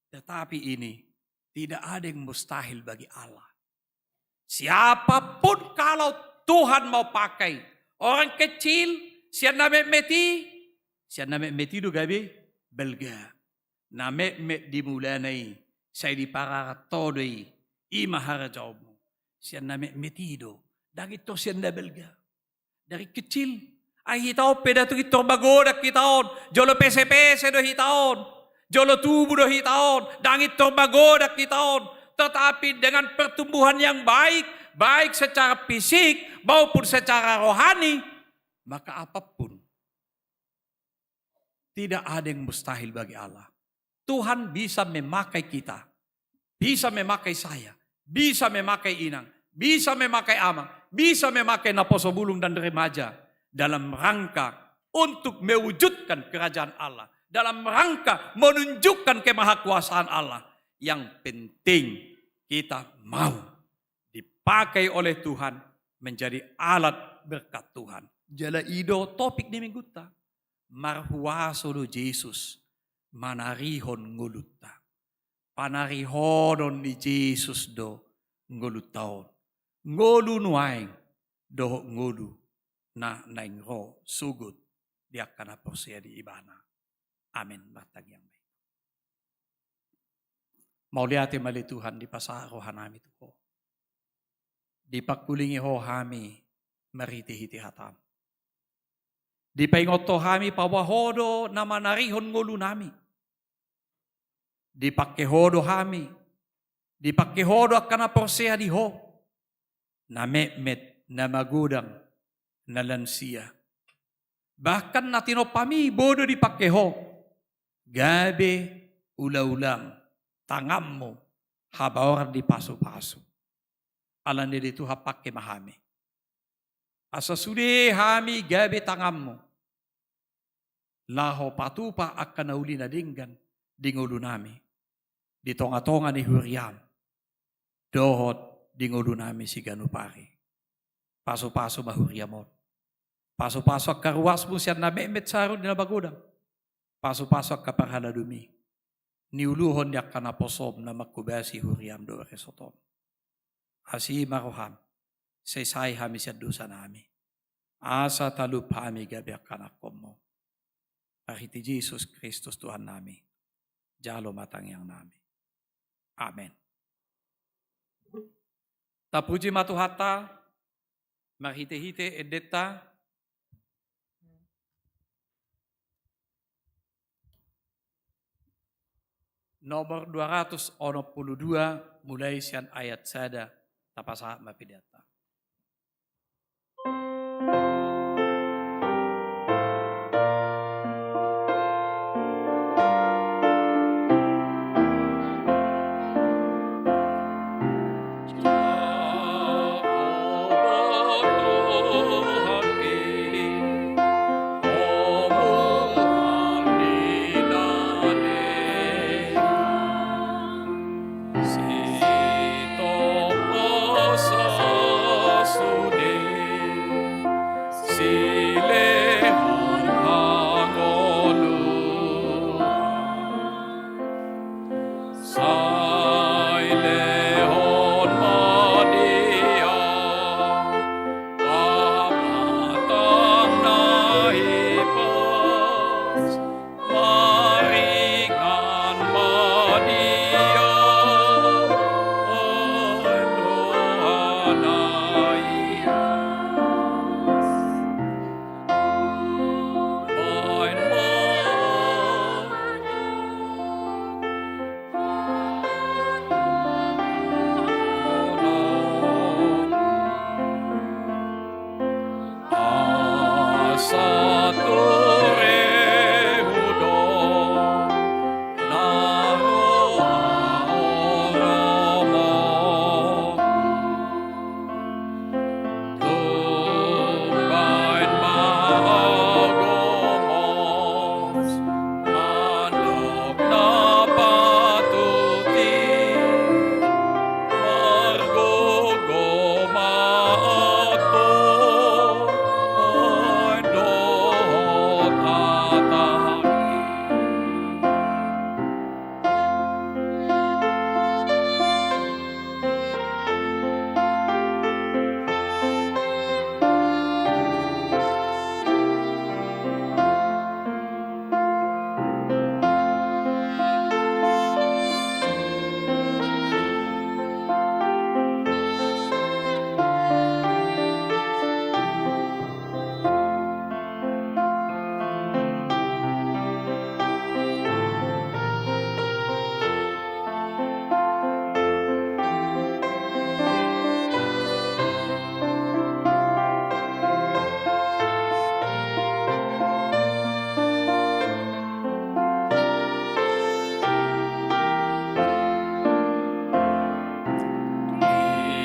Tetapi ini, tidak ada yang mustahil bagi Allah. Siapapun kalau Tuhan mau pakai, orang kecil, sian na metmet i, sian na metmet i do gabe balga. Na metmet di mulana i, sai dipararat ho do i, i ma harajaonmu. Sian na metmet i do, ndang pintor sian na balga. Dari kecil. Ai hita on pe ndang tung pintor magodang hita on. Jolo pesepese do hita on. Jolo tubu do hita on. Ndang pintor magodang hita on. Tetapi dengan pertumbuhan yang baik, baik secara fisik maupun secara rohani, maka apapun tidak ada yang mustahil bagi Allah. Tuhan bisa memakai kita, bisa memakai saya, bisa memakai inang, bisa memakai amang, bisa memakai naposo bulung dan remaja dalam rangka untuk mewujudkan kerajaan Allah, dalam rangka menunjukkan kemahakuasaan Allah. Yang penting kita mau dipakai oleh Tuhan, menjadi alat berkat Tuhan. Jala i do topik ni minggunta. Marhuaso do Jesus manarihon ngolunta. Panarihonon ni Jesus do ngolunta on. Ngolu nuaeng dohot ngolu na naeng ro sogot di angka na porsea di Ibana. Amen. Martangiang ma hita. Mauliate ma ale Tuhan, dipasahat rohanami tu Ho. Dipangkulingi Ho hami marhitehite hataM. Dipaingot Ho hami bahwa Ho do na manarihon ngolunami. Dipangke Ho do hami. Dipangke Ho do angka na porsea di Ho. Na metmet, na magodang, na lansia. Bahkan na tinompaMi bo do dipangke Ho gabe ulaulaM, tanganMu, habaoran di pasupasu. Alani i ale Tuhan, pangke ma hami. Asa sude hami gabe tanganMu. Laho patupa angka na uli na denggan di ngolunami. Di tongatonga ni huriaM. Dohot di ngolunami siganup ari. Pasupasu ma huriaM on. Pasupasu angka ruasMu sian na metmet sahat tu na magodang. Pasupasu angka parhaladoMi. Niuluhon ni angka naposoM na manghobasi huriaM dohot resortM. Asi ma rohaM, sesai hami sian dosanami. Asa talup hami gabe angka anakkon-Mu. Marhite Jesus Kristus Tuhannami. Jalo ma tangiangnami. Amen. Tapuji ma Tuhanta, marhite-hite endenta. Nomor dua ratus onom pulu dua, mulai sian ayat sada, tapasahat ma pidanta. Sitopo sasude silehon hangoluan, sai lehon ma dia pamatang na hipas. Maringan ma dia, o Tuhan, na hias. Baen ma Asa turehu do na roha romo. Tung baen ma au gomos mandok na patut i. Margogo ma antong dohot hata i.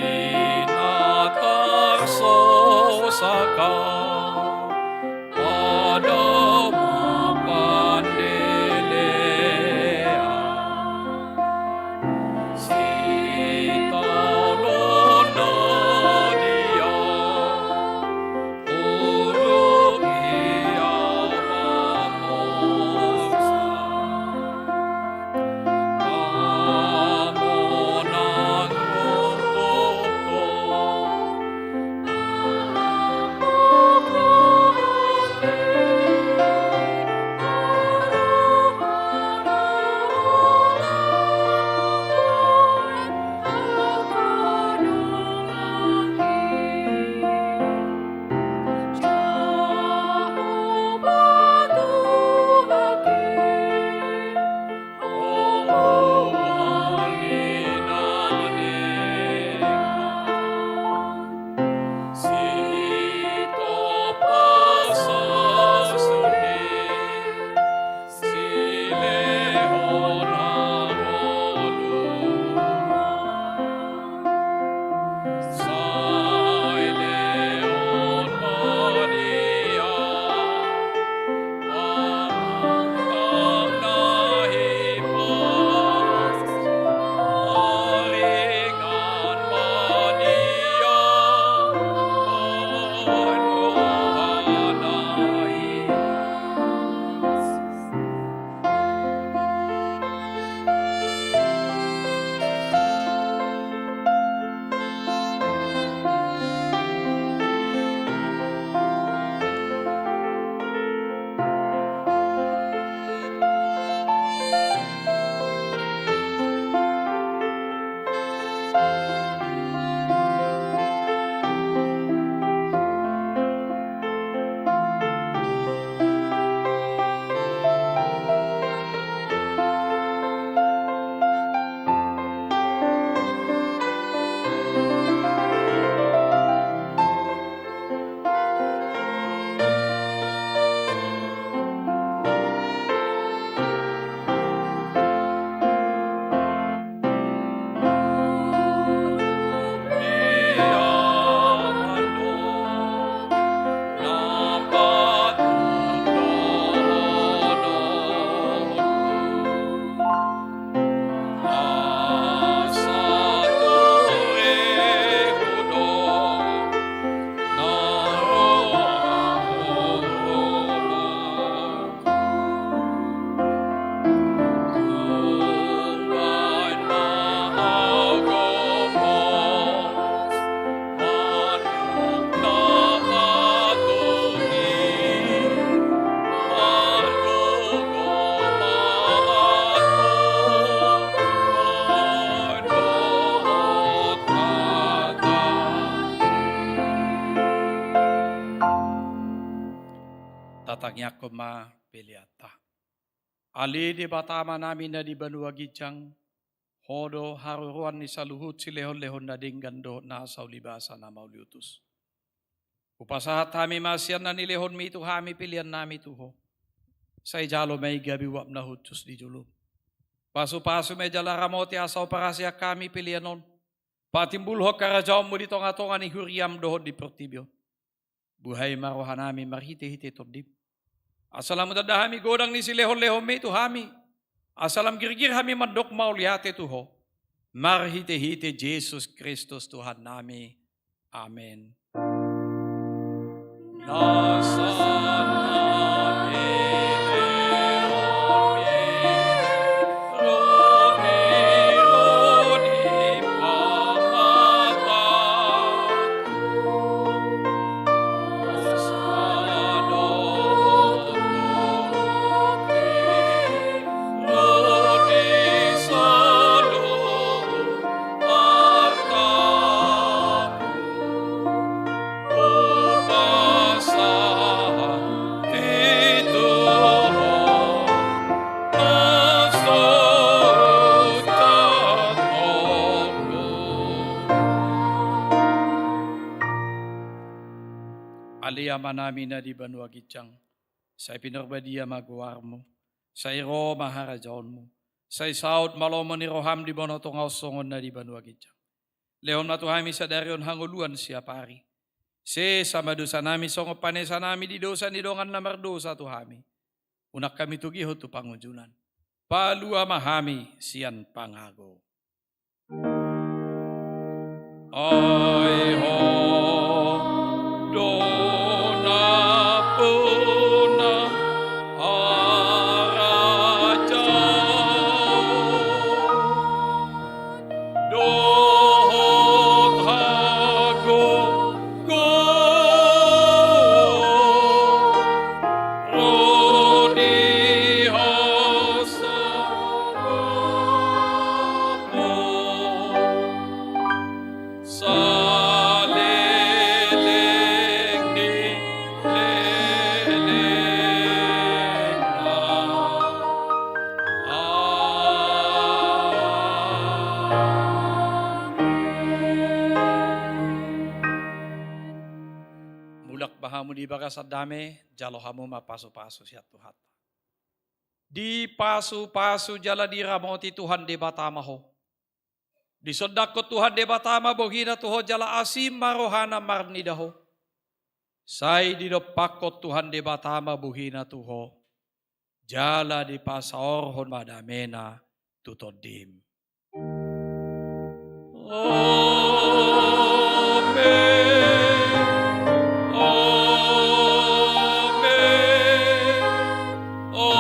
Di na tarsosaka, pada ma pandelean. Sitaonon na dia, uruk i au mamosa. Pamonang rongkotho. Tangiangkon ma peleanta. Ale Debata Amanami na di banua ginjang, Ho do haroroan ni saluhut silehonlehon na denggan dohot na saulibasa na mauliutus. Hupasahat hami ma sian na nilehonMi tu hami peleannami tu Ho. Sai jalo ma i gabe uap na hushus di jolom. Pasupasu ma i jala ramoti asa huparhaseang hami pelean on patimbulhon harajaonMu di tongatonga ni huriaM dohot di portibi on. Buhai ma rohanami marhitehite TondiM. Asa lam hutanda hami godang ni silehonlehonMi tu hami. Asa lam girgir hami mandok mauliate tu Ho. Marhitehite Jesus Kristus Tuhannami. Amen. Ale Amanami na di banua ginjang, sai pinarbadia ma goarMu, sai ro ma harajaonMu, sai saut ma lomo ni rohaM di banua tonga on songon na di banua ginjang. Lehon ma tu hami sadari on hangoluan siapari. Sesa ma dosanami songon panesanami di dosa ni dongan na mardosa tu hami. Unang hami togihon tu pangunjunan. Palua ma hami sian pangago. Ai Ho do nampuna harajaon dohot hagogoon ro di hasangapon saleleng ni lelengna. Amen. Mulak ma hamu di bagasan dame, jalo hamu ma pasupasu sian Tuhanta. Dipasupasu jala diramoti Tuhan Debata ma ho. Disondangkon Tuhan Debata ma bohina tu ho jala asi ma rohana marnida ho. Sai didompakkon Tuhan Debata ma bohina tu ho. Jala dipasaorhon ma damena tu tondim. Amen. Amen. Amen.